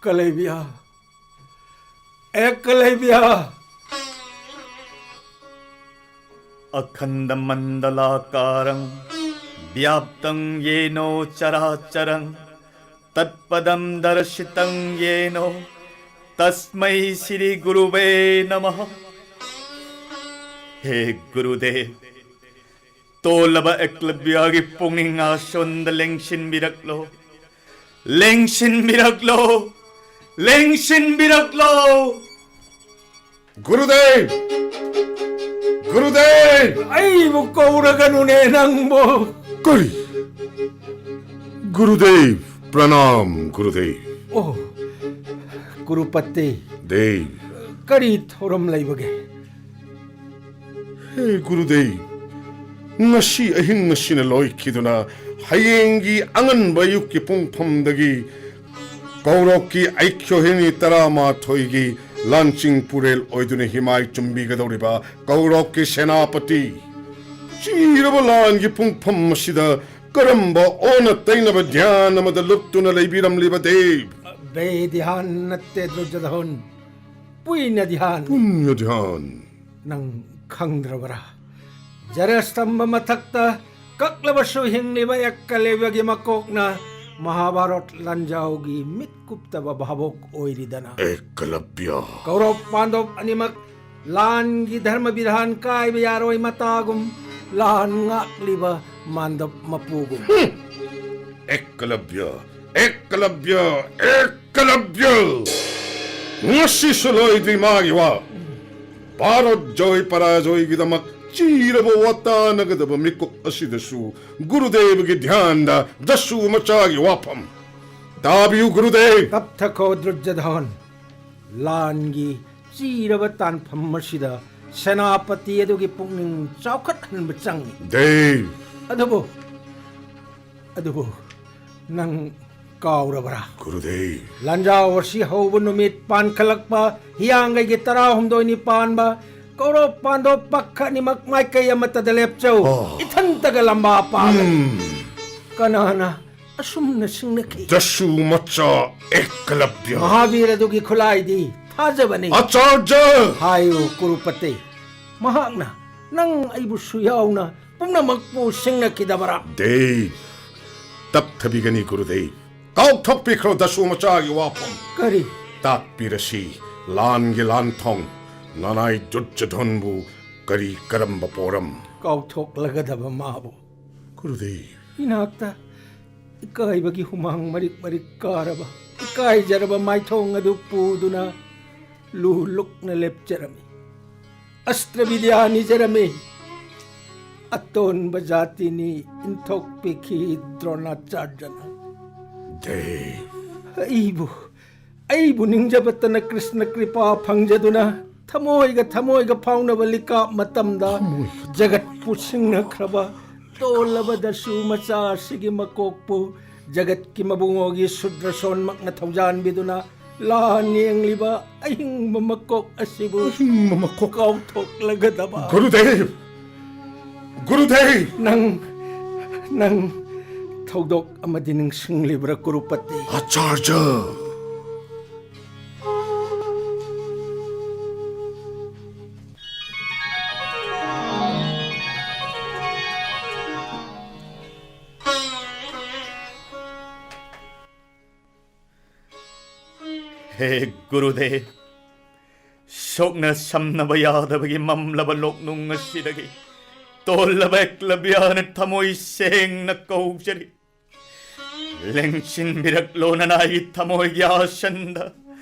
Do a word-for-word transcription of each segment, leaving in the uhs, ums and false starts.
ꯑꯦꯛꯀꯂꯩꯕꯤꯌꯥ, ꯑꯦꯛꯀꯂꯩꯕꯤꯌꯥ꯫ अखण्डमण्डलाकारं व्याप्तं येन चराचरं तत्पदं दर्शितं येन तस्मै श्री गुरुवे नमः। हे गुरुदेव, ꯇꯣꯜꯂꯕ ꯑꯦꯛꯂꯕ꯭ꯌꯥꯒꯤ ꯄꯨꯛꯅꯤꯡ ꯑꯁꯣꯟꯗ ꯂꯦꯡꯁꯤꯟꯕꯤꯔꯛꯂꯣ, ꯂꯦꯡꯁꯤꯟꯕꯤꯔꯛꯂꯣ, ꯂꯦꯡꯁꯤꯟꯕꯤꯔꯛꯂꯣ꯫ ꯒꯨꯔꯨꯗꯦꯕ! ꯒꯨꯔꯨꯗꯦꯕ! ꯑꯩꯕꯨ ꯀꯧꯔꯒꯅꯨꯅꯦ ꯅꯪꯕꯨ꯫ ꯀꯔꯤ? ꯒꯨꯔꯨꯗꯦꯕ, ꯄ꯭ꯔꯅꯥꯝ ꯒꯨꯔꯨꯗꯦꯕ꯫ ꯑꯣ, ꯒꯨꯔꯨꯄꯇꯤ꯫ ꯗꯦꯕ꯫ ꯀꯔꯤ ꯊꯧꯔꯝ ꯂꯩꯕꯒꯦ? ꯍꯦ ꯒꯨꯔꯨꯗꯦꯕ, ꯉꯁꯤ ꯑꯍꯤꯡ ꯑꯁꯤꯅ ꯂꯣꯏꯈꯤꯗꯨꯅ ꯍꯌꯦꯡꯒꯤ ꯑꯉꯟꯕ ꯑꯌꯨꯛꯀꯤ ꯄꯨꯡ ꯐꯝꯗꯒꯤ ꯀꯧꯔꯣꯛꯀꯤ ꯑꯩꯈ꯭ꯌꯣꯍꯤꯅꯤ ꯇꯔꯥꯃꯥꯊꯣꯏꯒꯤ ꯂꯥꯟꯆꯤꯡ ꯄꯨꯔꯦꯜ ꯑꯣꯏꯗꯨꯅ ꯍꯤꯃꯥꯏ ꯆꯨꯝꯕꯤꯒꯗꯧꯔꯤꯕ ꯀꯧꯔꯣꯛꯀꯤ ꯁꯦꯅꯥꯄꯇꯤ ꯆꯤꯔꯕ ꯂꯥꯟꯒꯤ ꯄꯨꯡꯐꯝ ꯑꯁꯤꯗ ꯀꯔꯝꯕ ꯑꯣꯟꯅ ꯇꯩꯅꯕ ꯙ꯭ꯌꯥꯟ ꯑꯃꯗ ꯂꯨꯞꯇꯨꯅ ꯂꯩꯕꯤꯔꯝꯂꯤꯕ ꯗꯦꯕ? ꯕꯦ ꯙ꯭ꯌꯥꯟ ꯅꯠꯇꯦ ꯗꯨꯔꯖꯣꯙꯟ, ꯄꯨꯏꯅ ꯙ꯭ꯌꯥꯟ꯫ ꯄꯨꯟꯌ ꯙ꯭ꯌꯥꯟ꯫ ꯅꯪ ꯈꯪꯗ꯭ꯔꯕꯔꯥ? ꯖꯔꯁꯇꯝꯕ ꯃꯊꯛꯇ ꯀꯛꯂꯕꯁꯨ ꯍꯤꯡꯂꯤꯕ ꯑꯦꯛꯀꯂꯦꯕꯒꯤ ꯃꯀꯣꯛꯅ ꯃꯍꯥꯚꯥꯔꯠ ꯂꯥꯟꯖꯥꯎꯒꯤ ꯃꯤꯠ ꯀꯨꯞꯇꯕ ꯚꯥꯕꯣꯛ ꯑꯣꯏꯔꯤꯗꯅ꯫ ꯑꯦꯛꯀꯂꯕ꯭ꯌ꯫ ꯀꯧꯔꯕ ꯄꯥꯟꯗꯕ ꯑꯅꯤꯃꯛ ꯂꯥꯟꯒꯤ ꯙꯔꯃ ꯕꯤꯙꯥꯟ ꯀꯥꯏꯕ ꯌꯥꯔꯣꯏ ꯃꯇꯥꯒꯨꯝ ꯂꯥꯟ ꯉꯥꯛꯂꯤꯕ ꯃꯥꯟꯗꯕ ꯃꯄꯨꯒꯨꯝ꯫ ꯍꯨꯝ! ꯑꯦꯛꯀꯂꯕ꯭ꯌ! ꯑꯦꯛꯀꯂꯕ꯭ꯌ! ꯑꯦꯛꯀꯂꯕ꯭ꯌ! ꯉꯁꯤꯁꯨ ꯂꯣꯏꯗ꯭ꯔꯤ ꯃꯥꯒꯤ ꯋꯥ꯫ ꯚꯥꯔꯠ ꯖꯣꯏ ꯄꯔꯥꯖꯣꯏꯒꯤꯗꯃꯛ ꯆꯤꯔꯕ ꯋꯥꯇꯥꯅꯒꯗꯕ ꯃꯤꯀꯨꯞ ꯑꯁꯤꯗꯁꯨ ꯒꯨꯔꯨꯗꯦꯕꯒꯤ ꯙ꯭ꯌꯥꯟꯗ ꯗꯁꯨ ꯃꯆꯥꯒꯤ ꯋꯥꯐꯝ꯫ ꯇꯥꯕꯤꯌꯨ ꯒꯨꯔꯨꯗꯦꯕ꯫ ꯇꯞꯊꯈꯣ ꯗꯨꯔꯖꯣꯙꯟ꯫ ꯂꯥꯟꯒꯤ ꯆꯤꯔꯕ ꯇꯥꯟꯐꯝ ꯑꯁꯤꯗ ꯁꯦꯅꯥꯄꯇꯤ ꯑꯗꯨꯒꯤ ꯄꯨꯛꯅꯤꯡ ꯆꯥꯎꯈꯠꯍꯟꯕ ꯆꯪꯏ꯫ ꯗꯦꯕ꯫ ꯑꯗꯨꯕꯨ, ꯑꯗꯨꯕꯨ ꯅꯪ ꯀꯥꯎꯔꯕ꯭ꯔꯥ? ꯒꯨꯔꯨꯗꯦꯕ꯫ ꯂꯥꯟꯖꯥꯎ ꯑꯁꯤ ꯍꯧꯕ ꯅꯨꯃꯤꯠ ꯄꯥꯟꯈꯠꯂꯛꯄ ꯍꯤꯌꯥꯡꯒꯩꯒꯤ ꯇꯔꯥꯍꯨꯝꯗꯣꯏꯅꯤ ꯄꯥꯟꯕ ꯀꯧꯔꯕ ꯄꯥꯟꯗꯕ ꯄꯛꯈ ꯑꯅꯤꯃꯛ ꯃꯥꯏꯀꯩ ꯑꯃꯠꯇꯗ ꯂꯦꯞꯆꯧ꯫ ꯑꯣ꯫ ꯏꯊꯟꯇꯒ ꯂꯝꯕꯥ ꯄꯥꯒꯅꯤ꯫ ꯎꯝ꯫ ꯀꯅꯥꯅ ꯑꯁꯨꯝꯅ ꯁꯤꯡꯅꯈꯤ꯫ ꯗꯁꯨ ꯃꯆꯥ ꯑꯦꯀꯂꯕ꯭ꯌ꯫ ꯃꯍꯥꯕꯤꯔ ꯑꯗꯨꯒꯤ ꯈꯨꯠꯂꯥꯏꯗꯤ ꯊꯥꯖꯕꯅꯤ꯫ ꯑꯆꯥꯔꯖ! ꯍꯥꯏꯌꯨ ꯀꯨꯔꯨꯄꯇꯤ, ꯃꯍꯥꯛꯅ ꯅꯪ ꯑꯩꯕꯨꯁꯨ ꯌꯥꯎꯅ ꯄꯨꯝꯅꯃꯛꯄꯨ ꯁꯤꯡꯅꯈꯤꯗꯕꯔꯥ? ꯗꯦꯕ, ꯇꯞꯊꯕꯤꯒꯅꯤ ꯒꯨꯔꯨꯗꯦꯕ꯫ ꯀꯥꯎꯊꯣꯛꯄꯤꯈ꯭ꯔꯣ ꯗꯁꯨ ꯃꯆꯥꯒꯤ ꯋꯥꯐꯝ꯫ ꯀꯔꯤ? ꯇꯥꯛꯄꯤꯔꯁꯤ, ꯂꯥꯟꯒꯤ ꯂꯥꯟꯊꯣꯡ ꯅꯅꯥꯏ ꯗꯨꯔꯖꯣꯙꯟꯕꯨ ꯀꯔꯤ ꯀꯔꯝꯕ ꯄꯣꯔꯝ? ꯀꯥꯎꯊꯣꯛꯂꯒꯗꯕ ꯃꯥꯕꯨ꯫ ꯒꯨꯔꯨꯗꯦꯕ꯫ ꯏꯅꯥꯛꯇ ꯏꯀꯥꯏꯕꯒꯤ ꯍꯨꯃꯥꯡ ꯃꯔꯤꯛ ꯃꯔꯤꯛ ꯀꯥꯔꯕ, ꯏꯀꯥꯏꯖꯔꯕ ꯃꯥꯏꯊꯣꯡ ꯑꯗꯨ ꯄꯨꯗꯨꯅ ꯂꯨ ꯂꯨꯛꯅ ꯂꯦꯞꯆꯔꯝꯃꯤ꯫ ꯑꯁꯇ꯭ꯔ ꯕꯤꯗ꯭ꯌꯥ ꯅꯤꯖꯔꯝꯃꯤ꯫ ꯑꯇꯣꯟꯕ ꯖꯥꯇꯤꯅꯤ ꯏꯟꯊꯣꯛꯄꯤꯈꯤ ꯗ꯭ꯔꯣꯅꯥꯆꯥꯔꯖꯅ꯫ ꯗꯦꯕ꯫ ꯑꯩꯕꯨ, ꯑꯩꯕꯨ ꯅꯤꯡꯖꯕꯇꯅ ꯀ꯭ꯔꯤꯁꯅ ꯀ꯭ꯔꯤꯄꯥ ꯐꯪꯖꯗꯨꯅ ꯊꯃꯣꯏꯒ ꯊꯃꯣꯏꯒ ꯐꯥꯎꯅꯕ ꯂꯤꯀꯥꯞ ꯃꯇꯝꯗ ꯊꯃꯣꯏꯒ ꯖꯒꯠꯄꯨ ꯁꯤꯡꯅꯈ꯭ꯔꯕ ꯇꯣꯜꯂꯕ ꯗꯁꯨ ꯃꯆꯥ ꯑꯁꯤꯒꯤ ꯃꯀꯣꯛꯄꯨ ꯖꯒꯠꯀꯤ ꯃꯕꯨꯡꯉꯣꯒꯤ ꯁꯨꯗ꯭ꯔꯁꯣꯟꯃꯛꯅ ꯊꯧꯖꯥꯟꯕꯤꯗꯨꯅ ꯂꯥꯟ ꯌꯦꯡꯂꯤꯕ ꯑꯍꯤꯡꯕ ꯃꯀꯣꯛ ꯑꯁꯤꯕꯨ ꯑꯍꯤꯡꯕ ꯃꯀꯣꯛ꯫ ꯀꯥꯎꯊꯣꯛꯂꯒꯗꯕ꯫ ꯒꯨꯔꯨꯗꯦꯕ! ꯒꯨꯔꯨꯗꯦꯕ! ꯅꯪ, ꯅꯪ ꯊꯧꯗꯣꯛ ꯑꯃꯗꯤ ꯅꯤꯡꯁꯤꯡꯂꯤꯕ꯭ꯔꯥ, ꯀꯨꯔꯨꯄꯇꯤ? ꯑꯆꯥꯔꯖ! ꯍꯦ ꯒꯨꯔꯨꯗꯦꯕ, ꯁꯣꯛꯅ ꯁꯝꯅꯕ ꯌꯥꯗꯕꯒꯤ ꯃꯝꯂꯕ ꯂꯣꯛꯅꯨꯡ ꯑꯁꯤꯗꯒꯤ ꯇꯣꯜꯂꯕ ꯑꯦꯛꯂꯕ꯭ꯌꯥꯅ ꯊꯃꯣꯏ ꯁꯦꯡꯅ ꯀꯧꯖꯔꯤ꯫ ꯂꯦꯡꯁꯤꯟꯕꯤꯔꯛꯂꯣ ꯅꯅꯥꯏꯒꯤ ꯊꯃꯣꯏꯒꯤ ꯑꯥꯁꯟꯗ,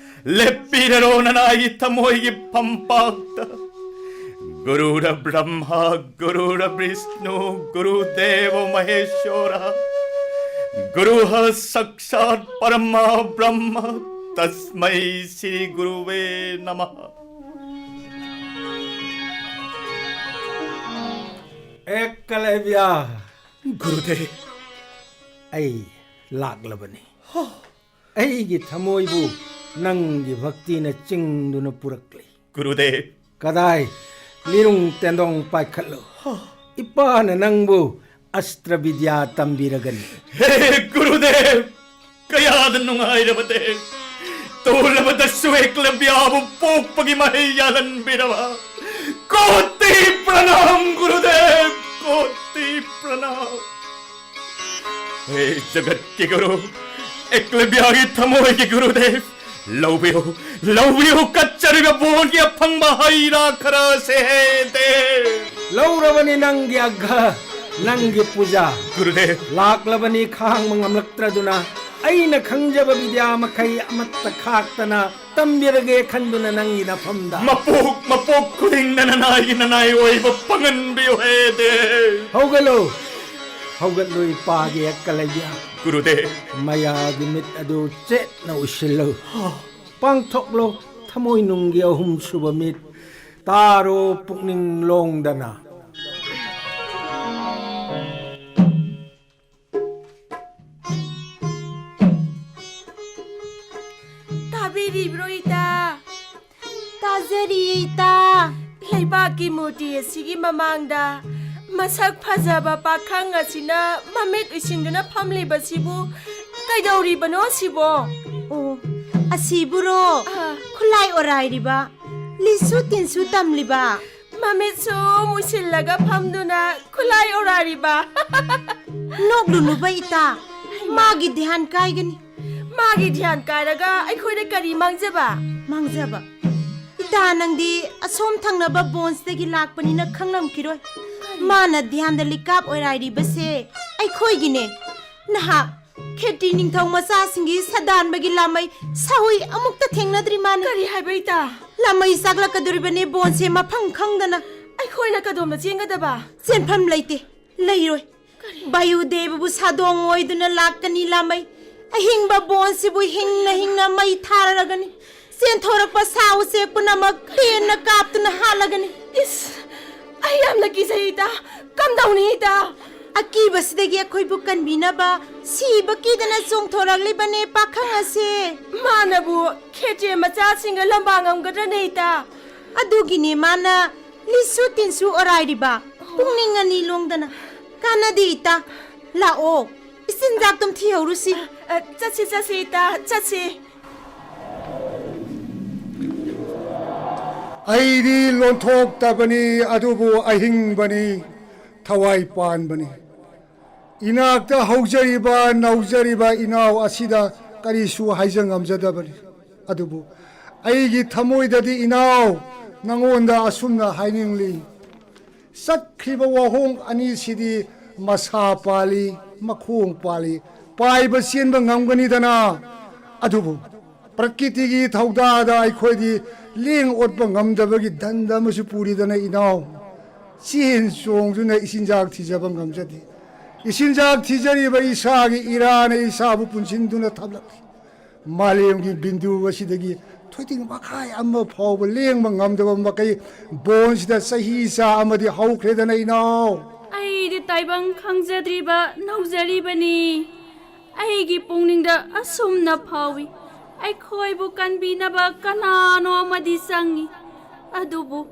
ꯂꯦꯞꯄꯤꯔꯔꯣ ꯅꯅꯥꯏꯒꯤ ꯊꯃꯣꯏꯒꯤ ꯐꯝꯄꯥꯛꯇ꯫ ꯒꯨꯔꯨꯔ ꯕ꯭ꯔꯍ꯭ꯃ, ꯒꯨꯔꯨꯔ ꯕꯤꯁꯅꯨ, ꯒꯨꯔꯨ ꯗꯦꯕꯣ ꯃꯍꯦꯁ꯭ꯋꯔ, ꯒꯨꯔꯨ ꯁꯛꯁꯥꯠ ꯄꯔꯃ ꯕ꯭ꯔꯍ꯭ꯃ, ꯇꯁꯃꯩ ꯁ꯭ꯔꯤ ꯒꯨꯔꯨꯋꯦ ꯅꯃ꯫ ꯑꯦꯀꯂꯕ꯭ꯌ! ꯒꯨꯔꯨꯗꯦꯕ! ꯑꯩ ꯂꯥꯛꯂꯕꯅꯤ꯫ ꯍꯥ! ꯑꯩꯒꯤ ꯊꯃꯣꯏꯕꯨ ꯅꯪꯒꯤ ꯚꯛꯇꯤꯅ ꯆꯤꯡꯗꯨꯅ ꯄꯨꯔꯛꯂꯤ꯫ ꯒꯨꯔꯨꯗꯦꯕ! ꯀꯗꯥꯏ? ꯂꯤꯔꯨꯡ ꯇꯦꯟꯗꯣꯡ ꯄꯥꯏꯈꯠꯂꯨ꯫ ꯍꯥ! ꯏꯄꯥꯅ ꯅꯪꯕꯨ ꯑꯁꯇ꯭ꯔ ꯕꯤꯗ꯭ꯌꯥ ꯇꯝꯕꯤꯔꯒꯅꯤ꯫ ꯍꯦ ꯒꯨꯔꯨꯗꯦꯕ, ꯀꯌꯥꯗ ꯅꯨꯡꯉꯥꯏꯔꯕ ꯗꯦꯕ! ꯇꯣꯜꯂꯕꯗꯁꯨ ꯑꯦꯀꯂꯕ꯭ꯌꯥꯕꯨ ꯄꯣꯛꯄꯒꯤ ꯃꯍꯩ ꯌꯥꯜꯍꯟꯕꯤꯔꯕ꯫ ꯀꯣꯇꯤ ꯄ꯭ꯔꯅꯥꯝ ꯒꯨꯔꯨꯗꯦꯕ, ꯀꯣꯇꯤ ꯄ꯭ꯔꯅꯥꯝ꯫ ꯍꯦ ꯖꯒꯠꯀꯤ ꯒꯨꯔꯨ, ꯑꯦꯀꯂꯕ꯭ꯌꯥꯒꯤ ꯊꯃꯣꯏꯒꯤ ꯒꯨꯔꯨꯗꯦꯕ, ꯂꯧꯕꯤꯌꯨ, ꯂꯧꯕꯤꯌꯨ, ꯀꯠꯆꯔꯤꯕ ꯕꯣꯟꯒꯤ ꯑꯐꯪꯕ ꯍꯩ ꯔꯥ ꯈꯔ ꯑꯁꯦ ꯍꯦ ꯗꯦꯕ꯫ ꯂꯧꯔꯕꯅꯤ ꯅꯪꯒꯤ ꯑꯒ꯭ꯔ, ꯅꯪꯒꯤ ꯄꯨꯖꯥ꯫ ꯒꯨꯔꯨꯗꯦꯕ꯫ ꯂꯥꯛꯂꯕꯅꯤ ꯈꯥꯡꯕ ꯉꯝꯂꯛꯇ꯭ꯔꯗꯨꯅ, ꯑꯩꯅ ꯈꯪꯖꯕ ꯕꯤꯗ꯭ꯌꯥ ꯃꯈꯩ ꯑꯃꯠꯇ ꯈꯥꯛꯇꯅ ꯇꯝꯕꯤꯔꯒꯦ ꯈꯟꯗꯨꯅ ꯅꯪꯒꯤ ꯅꯐꯝꯗ꯫ ꯃꯄꯣꯛ, ꯃꯄꯣꯛ ꯈꯨꯗꯤꯡꯗ ꯅꯅꯥꯏꯒꯤ ꯅꯅꯥꯏ ꯑꯣꯏꯕ ꯄꯥꯡꯍꯟꯕꯤꯌꯨ ꯍꯦ ꯗꯦꯕ꯫ ꯍꯧꯒꯠꯂꯨ, ꯍꯧꯒꯠꯂꯨ ꯏꯄꯥꯒꯤ ꯑꯦꯀꯂꯕ꯭ꯌꯥ꯫ ꯒꯨꯔꯨꯗꯦꯕ꯫ ꯃꯌꯥꯒꯤ ꯃꯤꯠ ꯑꯗꯨ ꯆꯦꯠꯅ ꯎꯏꯁꯤꯜꯂꯨ꯫ ꯄꯥꯡꯊꯣꯛꯂꯣ ꯊꯃꯣꯏꯅꯨꯡꯒꯤ ꯑꯍꯨꯝꯁꯨꯕ ꯃꯤꯠ꯫ ꯇꯥꯔꯣ ꯄꯨꯛꯅꯤꯡ ꯂꯣꯡꯗꯅ꯫ ꯇꯥꯕꯤꯔꯤꯕ꯭ꯔꯣ ꯏꯇꯥ? ꯇꯥꯖꯔꯤꯌꯦ ꯏꯇꯥ꯫ ꯂꯩꯕꯥꯛꯀꯤ ꯃꯨꯔꯇꯤ ꯑꯁꯤꯒꯤ ꯃꯃꯥꯡꯗ ꯃꯁꯛ ꯐꯖꯕ ꯄꯥꯈꯪ ꯑꯁꯤꯅ ꯃꯃꯤꯠ ꯎꯏꯁꯤꯟꯗꯨꯅ ꯐꯝꯂꯤꯕꯁꯤꯕꯨ ꯀꯩꯗꯧꯔꯤꯕꯅꯣ ꯁꯤꯕꯣ? ꯑꯣ, ꯑꯁꯤꯕꯨꯔꯣ? ꯑꯥ꯫ ꯈꯨꯠꯂꯥꯏ ꯑꯣꯔꯥꯏꯔꯤꯕ, ꯂꯤꯁꯨ ꯇꯤꯟꯁꯨ ꯇꯝꯂꯤꯕ꯫ ꯃꯃꯤꯠꯁꯨ ꯃꯨꯁꯤꯜꯂꯒ ꯐꯝꯗꯨꯅ ꯈꯨꯠꯂꯥꯏ ꯑꯣꯔꯥꯔꯤꯕ꯫ ꯅꯣꯛꯂꯨꯅꯨꯕ ꯏꯇꯥ, ꯃꯥꯒꯤ ꯙ꯭ꯌꯥꯟ ꯀꯥꯏꯒꯅꯤ꯫ ꯃꯥꯒꯤ ꯙ꯭ꯌꯥꯟ ꯀꯥꯏꯔꯒ ꯑꯩꯈꯣꯏꯅ ꯀꯔꯤ ꯃꯥꯡꯖꯕ? ꯃꯥꯡꯖꯕ? ꯏꯇꯥ, ꯅꯪꯗꯤ ꯑꯁꯣꯝ ꯊꯪꯅꯕ ꯕꯣꯟꯁꯇꯒꯤ ꯂꯥꯛꯄꯅꯤꯅ ꯈꯪꯂꯝꯈꯤꯔꯣꯏ꯫ ꯃꯥꯅ ꯙ꯭ꯌꯥꯟꯗ ꯂꯤꯀꯥꯞ ꯑꯣꯏꯔꯥꯏꯔꯤꯕꯁꯦ ꯑꯩꯈꯣꯏꯒꯤꯅꯦ꯫ ꯅꯍꯥꯛ ꯈꯦꯇ꯭ꯔꯤ ꯅꯤꯡꯊꯧ ꯃꯆꯥꯁꯤꯡꯒꯤ ꯁꯗꯥꯟꯕꯒꯤ ꯂꯥꯃꯩ ꯁꯥꯍꯨꯏ ꯑꯃꯨꯛꯇ ꯊꯦꯡꯅꯗ꯭ꯔꯤ ꯃꯥꯅꯤ꯫ ꯀꯔꯤ ꯍꯥꯏꯕ ꯏꯇꯥ? ꯂꯥꯃꯩ ꯆꯥꯛꯂꯛꯀꯗꯧꯔꯤꯕꯅꯦ ꯕꯣꯟꯁꯦ ꯃꯐꯝ ꯈꯪꯗꯅ꯫ ꯑꯩꯈꯣꯏꯅ ꯀꯗꯣꯝꯗ ꯆꯦꯟꯒꯗꯕ? ꯆꯦꯟꯐꯝ ꯂꯩꯇꯦ, ꯂꯩꯔꯣꯏ꯫ ꯀꯔꯤ? ꯕꯥꯌꯨꯗꯦꯕꯕꯨ ꯁꯥꯗꯣꯡ ꯑꯣꯏꯗꯨꯅ ꯂꯥꯛꯀꯅꯤ ꯂꯥꯃꯩ꯫ ꯑꯍꯤꯡꯕ ꯕꯣꯟꯁꯤꯕꯨ ꯍꯤꯡꯅ ꯍꯤꯡꯅ ꯃꯩ ꯊꯥꯔꯒꯅꯤ꯫ ꯆꯦꯟꯊꯣꯔꯛꯄ ꯁꯥ ꯎꯆꯦꯛ ꯄꯨꯝꯅꯃꯛ ꯂꯦꯟꯅ ꯀꯥꯞꯇꯨꯅ ꯍꯥꯠꯂꯒꯅꯤ꯫ ꯏꯁ! ꯑꯩ ꯌꯥꯝꯅ ꯀꯤꯖꯩ ꯏꯇꯥ꯫ ꯀꯝꯗꯧꯅꯤ ꯏꯇꯥ? ꯑꯀꯤꯕꯁꯤꯗꯒꯤ ꯑꯩꯈꯣꯏꯕꯨ ꯀꯟꯕꯤꯅꯕ ꯁꯤꯕ ꯀꯤꯗꯅ ꯆꯣꯡꯊꯣꯔꯛꯂꯤꯕꯅꯦ ꯄꯥꯈꯪ ꯑꯁꯦ꯫ ꯃꯥꯅꯕꯨ ꯈꯦꯇ꯭ꯔꯤ ꯃꯆꯥꯁꯤꯡꯒ ꯂꯝꯕꯥ ꯉꯝꯒꯗ꯭ꯔꯅꯦ ꯏꯇꯥ? ꯑꯗꯨꯒꯤꯅꯦ ꯃꯥꯅ ꯂꯤꯁꯨ ꯇꯤꯟꯁꯨ ꯑꯣꯔꯥꯏꯔꯤꯕ, ꯄꯨꯛꯅꯤꯡ ꯑꯅꯤ ꯂꯣꯡꯗꯅ꯫ ꯀꯥꯟꯅꯗꯦ, ꯏꯇꯥ꯫ ꯂꯥꯛꯑꯣ, ꯏꯆꯤꯟꯖꯥꯛꯇꯨꯝ ꯊꯤꯍꯧꯔꯨꯁꯤ꯫ ꯑ, ꯆꯠꯁꯤ, ꯆꯠꯁꯤ, ꯏꯇꯥ, ꯆꯠꯁꯤ꯫ ꯑꯩꯗꯤ ꯂꯣꯟꯊꯣꯛꯇꯕꯅꯤ, ꯑꯗꯨꯕꯨ ꯑꯍꯤꯡꯕꯅꯤ, ꯊꯋꯥꯏ ꯄꯥꯟꯕꯅꯤ꯫ ꯏꯅꯥꯛꯇ ꯍꯧꯖꯔꯤꯕ, ꯅꯧꯖꯔꯤꯕ ꯏꯅꯥꯎ ꯑꯁꯤꯗ ꯀꯔꯤꯁꯨ ꯍꯥꯏꯖ ꯉꯝꯖꯗꯕꯅꯤ꯫ ꯑꯗꯨꯕꯨ ꯑꯩꯒꯤ ꯊꯃꯣꯏꯗꯗꯤ, ꯏꯅꯥꯎ, ꯅꯉꯣꯟꯗ ꯑꯁꯨꯝꯅ ꯍꯥꯏꯅꯤꯡꯂꯤ꯫ ꯆꯠꯈ꯭ꯔꯤꯕ ꯋꯥꯍꯣꯡ ꯑꯅꯤꯁꯤꯗꯤ ꯃꯁꯥ ꯄꯥꯜꯂꯤ, ꯃꯈꯣꯡ ꯄꯥꯜꯂꯤ, ꯄꯥꯏꯕ ꯆꯦꯟꯕ ꯉꯝꯒꯅꯤꯗꯅ꯫ ꯑꯗꯨꯕꯨ ꯄ꯭ꯔꯀꯤꯇꯤꯒꯤ ꯊꯧꯗꯥꯗ ꯑꯩꯈꯣꯏꯗꯤ ꯂꯦꯡ ꯑꯣꯠꯄ ꯉꯝꯗꯕꯒꯤ ꯗꯟꯗ ꯑꯃꯁꯨ ꯄꯨꯔꯤꯗꯅ, ꯏꯅꯥꯎ꯫ ꯆꯦꯟ ꯆꯣꯡꯗꯨꯅ ꯏꯆꯤꯟꯖꯥꯛ ꯊꯤꯖꯕ ꯉꯝꯖꯗꯦ꯫ ꯏꯆꯤꯟꯖꯥꯛ ꯊꯤꯖꯔꯤꯕ ꯏꯁꯥꯒꯤ ꯏꯔꯥꯅ ꯏꯁꯥꯕꯨ ꯄꯨꯟꯁꯤꯟꯗꯨꯅ ꯊꯝꯂꯛꯂꯤ꯫ ꯃꯥꯂꯦꯝꯒꯤ ꯕꯤꯟꯗꯨ ꯑꯁꯤꯗꯒꯤ ꯊꯣꯏꯗꯤꯡ ꯃꯈꯥꯏ ꯑꯃ ꯐꯥꯎꯕ ꯂꯦꯡꯕ ꯉꯝꯗꯕ ꯃꯈꯩ ꯕꯣꯟꯁꯤꯗ ꯆꯍꯤ ꯆꯥ ꯑꯃꯗꯤ ꯍꯧꯈ꯭ꯔꯦꯗꯅ, ꯏꯅꯥꯎ꯫ ꯑꯩꯗꯤ ꯇꯥꯏꯕꯪ ꯈꯪꯖꯗ꯭ꯔꯤꯕ ꯅꯧꯖꯔꯤꯕꯅꯤ꯫ ꯑꯩꯒꯤ ꯄꯨꯛꯅꯤꯡꯗ ꯑꯁꯨꯝꯅ ꯐꯥꯎꯏ, ꯑꯩꯈꯣꯏꯕꯨ ꯀꯟꯕꯤꯅꯕ ꯀꯅꯥꯅꯣ ꯑꯃꯗꯤ ꯆꯪꯏ꯫ ꯑꯗꯨꯕꯨ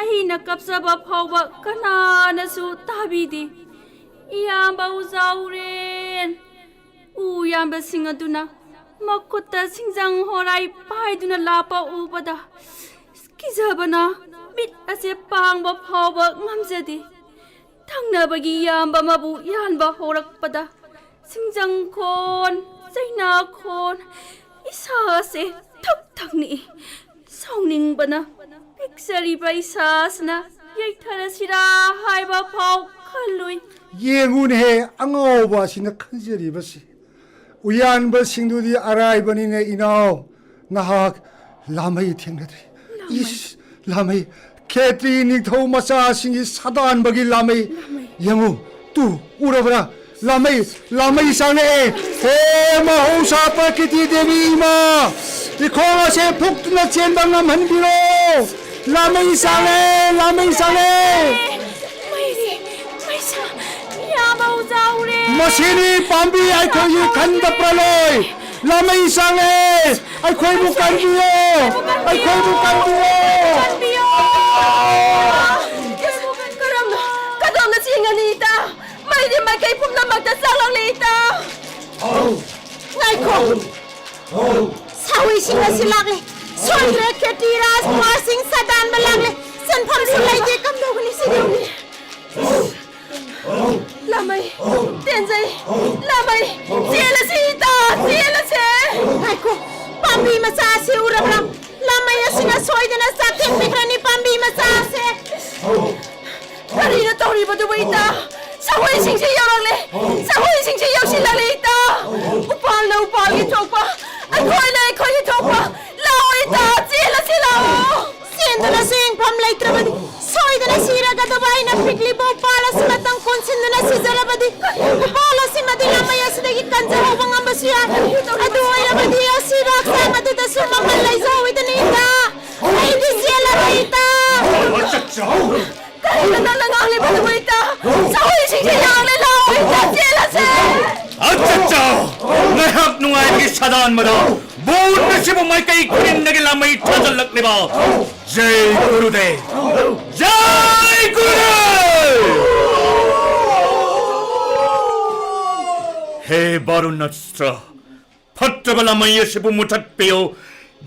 ꯑꯩꯅ ꯀꯞꯆꯕ ꯐꯥꯎꯕ ꯀꯅꯥꯅꯁꯨ ꯇꯥꯕꯤꯗꯦ꯫ ꯏꯌꯥꯝꯕ ꯎꯖꯥꯎꯔꯦꯟ, ꯎ ꯌꯥꯝꯕꯁꯤꯡ ꯑꯗꯨꯅ ꯃꯈꯨꯠꯇ ꯁꯤꯡꯖꯪ ꯍꯣꯔꯥꯏ ꯄꯥꯏꯗꯨꯅ ꯂꯥꯛꯄ ꯎꯕꯗ ꯀꯤꯖꯕꯅ ꯃꯤꯠ ꯑꯁꯦ ꯄꯥꯡꯕ ꯐꯥꯎꯕ ꯉꯝꯖꯗꯦ꯫ ꯊꯪꯅꯕꯒꯤ ꯏꯌꯥꯝꯕ ꯑꯃꯕꯨ ꯌꯥꯟꯕ ꯍꯧꯔꯛꯄꯗ ꯁꯤꯡꯖꯪꯈꯣꯟ, ꯆꯩꯅꯥꯈꯣꯟ, ꯏꯁꯥꯁꯦ ꯊꯛ ꯊꯛ ꯅꯤꯛꯏ꯫ ꯁꯥꯎꯅꯤꯡꯕꯅ ꯄꯤꯛꯆꯔꯤꯕ ꯏꯁꯥꯁꯤꯅ ꯌꯩꯊꯔꯁꯤꯔꯥ ꯍꯥꯏꯕ ꯐꯥꯎ ꯈꯜꯂꯨꯏ꯫ ꯌꯦꯡꯉꯨꯅꯦꯍꯦ, ꯑꯉꯥꯎꯕ ꯑꯁꯤꯅ ꯈꯟꯖꯔꯤꯕꯁꯤ꯫ ꯎꯌꯥꯟꯕꯁꯤꯡꯗꯨꯗꯤ ꯑꯔꯥꯏꯕꯅꯤꯅꯦ, ꯏꯅꯥꯎ꯫ ꯅꯍꯥꯛ ꯂꯥꯃꯩ ꯊꯦꯡꯅꯗ꯭ꯔꯤ꯫ ꯂꯥꯃꯩ꯫ ꯏꯁ, ꯂꯥꯃꯩ꯫ ꯈꯦꯇ꯭ꯔꯤ ꯅꯤꯡꯊꯧ ꯃꯆꯥꯁꯤꯡꯒꯤ ꯁꯥꯗꯥꯟꯕꯒꯤ ꯂꯥꯃꯩ꯫ ꯂꯥꯃꯩ꯫ ꯌꯦꯡꯉꯨ, ꯇꯨ, ꯎꯔꯕ꯭ꯔꯥ? ꯂꯥꯃꯩ, ꯂꯥꯃꯩ ꯆꯪꯂꯛꯑꯦ꯫ ꯍꯦ ꯃꯍꯧꯁꯥ ꯄ꯭ꯔꯀꯤꯇꯤ ꯗꯦꯕꯤ ꯏꯃꯥ, ꯏꯈꯣꯡ ꯑꯁꯦ ꯐꯨꯛꯇꯨꯅ ꯆꯦꯟꯕ ꯉꯝꯍꯟꯕꯤꯔꯣ꯫ ꯂꯥꯃꯩ ꯆꯪꯂꯛꯑꯦ, ꯂꯥꯃꯩ ꯆꯪꯂꯛꯑꯦ꯫ ꯃꯩꯔꯤ, ꯃꯩꯁꯥ, ꯏꯌꯥꯝꯕ ꯎꯖꯥꯎꯔꯦ꯫ ꯃꯁꯤꯅꯤ ꯄꯥꯝꯕꯤ ꯑꯩꯈꯣꯏꯒꯤ ꯈꯟꯗ ꯄ꯭ꯔꯂꯣꯏ꯫ ꯂꯥꯃꯩ ꯆꯪꯂꯛꯑꯦ꯫ ꯑꯩꯈꯣꯏꯕꯨ ꯀꯟꯕꯤꯌꯣ! ꯑꯩꯈꯣꯏꯕꯨ ꯀꯟꯕꯤꯌꯣ! ꯀꯟꯕꯤꯌꯣ! ꯀꯔꯝꯅ, ꯀꯗꯣꯝꯗ ꯆꯦꯟꯒꯅꯤ, ꯏꯇꯥ? ꯆꯥꯛꯂꯥꯛꯂꯦ ꯏꯇꯥ꯫ ꯉꯥꯏꯈꯣ꯫ ꯁꯥꯍꯨꯏꯁꯤꯡ ꯑꯁꯤ ꯂꯥꯛꯂꯦ꯫ ꯁꯣꯏꯗ꯭ꯔꯦ, ꯈꯦꯇꯤ ꯔꯥꯖꯀꯨꯃꯥꯔꯁꯤꯡ ꯁꯥꯗꯥꯟꯕ ꯂꯥꯛꯂꯦ꯫ ꯆꯟꯐꯝꯁꯨ ꯂꯩꯇꯦ, ꯀꯝꯗꯧꯒꯅꯤ ꯁꯤꯗꯤ? ꯂꯥꯃꯩ, ꯇꯦꯟꯖꯩ, ꯂꯥꯃꯩ, ꯆꯦꯜꯂꯁꯤ ꯏꯇꯥ, ꯆꯦꯜꯂꯁꯦ꯫ ꯉꯥꯏꯈꯣ, ꯄꯥꯝꯕꯤ ꯃꯆꯥ ꯑꯁꯤ ꯎꯔꯕ꯭ꯔꯥ? ꯂꯥꯃꯩ ꯑꯁꯤꯅ ꯁꯣꯏꯗꯅ ꯆꯥꯛꯊꯦꯡꯕꯤꯈ꯭ꯔꯅꯤ ꯄꯥꯝꯕꯤ ꯃꯆꯥ ꯑꯁꯦ꯫ ꯀꯔꯤꯅꯣ ꯇꯧꯔꯤꯕꯗꯨꯕꯨ ꯏꯇꯥ? ꯁꯥꯍꯨꯏꯁꯤꯡꯁꯦ ꯌꯧꯔꯛꯂꯦ꯫ ꯁꯥꯍꯨꯏꯁꯤꯡꯁꯦ ꯌꯧꯁꯤꯜꯂꯛꯂꯦ ꯏꯇꯥ꯫ ꯎꯄꯥꯜꯅ ꯎꯄꯥꯜꯒꯤ ꯊꯣꯛꯄ, ꯑꯩꯈꯣꯏꯅ ꯑꯩꯈꯣꯏꯒꯤ ꯊꯣꯛꯄ꯫ ꯂꯥꯛꯑꯣ ꯏꯇꯥ, ꯆꯦꯜꯂꯁꯤ ꯂꯥꯛꯑꯣ꯫ ꯆꯦꯟꯗꯨꯅꯁꯨ ꯌꯦꯡꯐꯝ ꯂꯩꯇ꯭ꯔꯕꯗꯤ, ꯁꯣꯏꯗꯅ ꯁꯤꯔꯒꯗꯕ ꯑꯩꯅ ꯄꯤꯛꯂꯤꯕ ꯎꯄꯥꯜ ꯑꯁꯤꯃꯇꯪ ꯀꯣꯟꯁꯤꯟꯗꯨꯅ ꯁꯤꯖꯔꯕꯗꯤ, ꯎꯄꯥꯜ ꯑꯁꯤꯃꯗꯤ ꯂꯥꯃꯩ ꯑꯁꯤꯗꯒꯤ ꯀꯟꯖꯍꯧꯕ ꯉꯝꯕꯁꯨ ꯌꯥꯏ꯫ ꯑꯗꯨ ꯑꯣꯏꯔꯕꯗꯤ ꯑꯁꯤꯕ ꯍꯛꯆꯥꯡ ꯑꯗꯨꯗꯁꯨ ꯃꯃꯜ ꯂꯩꯖꯍꯧꯏꯗꯅ ꯏꯇꯥ꯫ ꯑꯩꯗꯤ ꯆꯦꯜꯂꯔꯣꯏ ꯏꯇꯥ꯫ ꯀꯔꯤꯅꯣ ꯅꯪꯅ ꯉꯥꯡꯂꯤꯕꯗꯨꯕꯨ ꯏꯇꯥ? ꯁꯥꯍꯨꯏꯁꯤꯡꯁꯦ ꯌꯥꯡꯂꯦ, ꯂꯥꯛꯑꯣ ꯏꯇꯥ, ꯆꯦꯜꯂꯁꯦ꯫ ꯑꯆꯠꯆꯥ! ꯉꯥꯏꯍꯥꯛ ꯅꯨꯡꯉꯥꯏꯕꯒꯤ ꯁꯥꯗꯥꯟꯕꯗ ꯕꯣꯟ ꯑꯁꯤꯕꯨ ꯃꯥꯏꯀꯩ ꯈꯨꯗꯤꯡꯗꯒꯤ ꯂꯥꯃꯩ ꯊꯥꯖꯤꯜꯂꯛꯂꯤꯕ꯫ ꯖꯩ ꯒꯨꯔꯨꯗꯦꯕ! ꯖꯩ ꯒꯨꯔꯨꯗꯦꯕ! ꯍꯦ ꯕꯥꯔꯨꯟ ꯑꯁꯇ꯭ꯔ, ꯐꯠꯇ꯭ꯔꯕ ꯂꯥꯃꯩ ꯑꯁꯤꯕꯨ ꯃꯨꯊꯠꯄꯤꯌꯨ꯫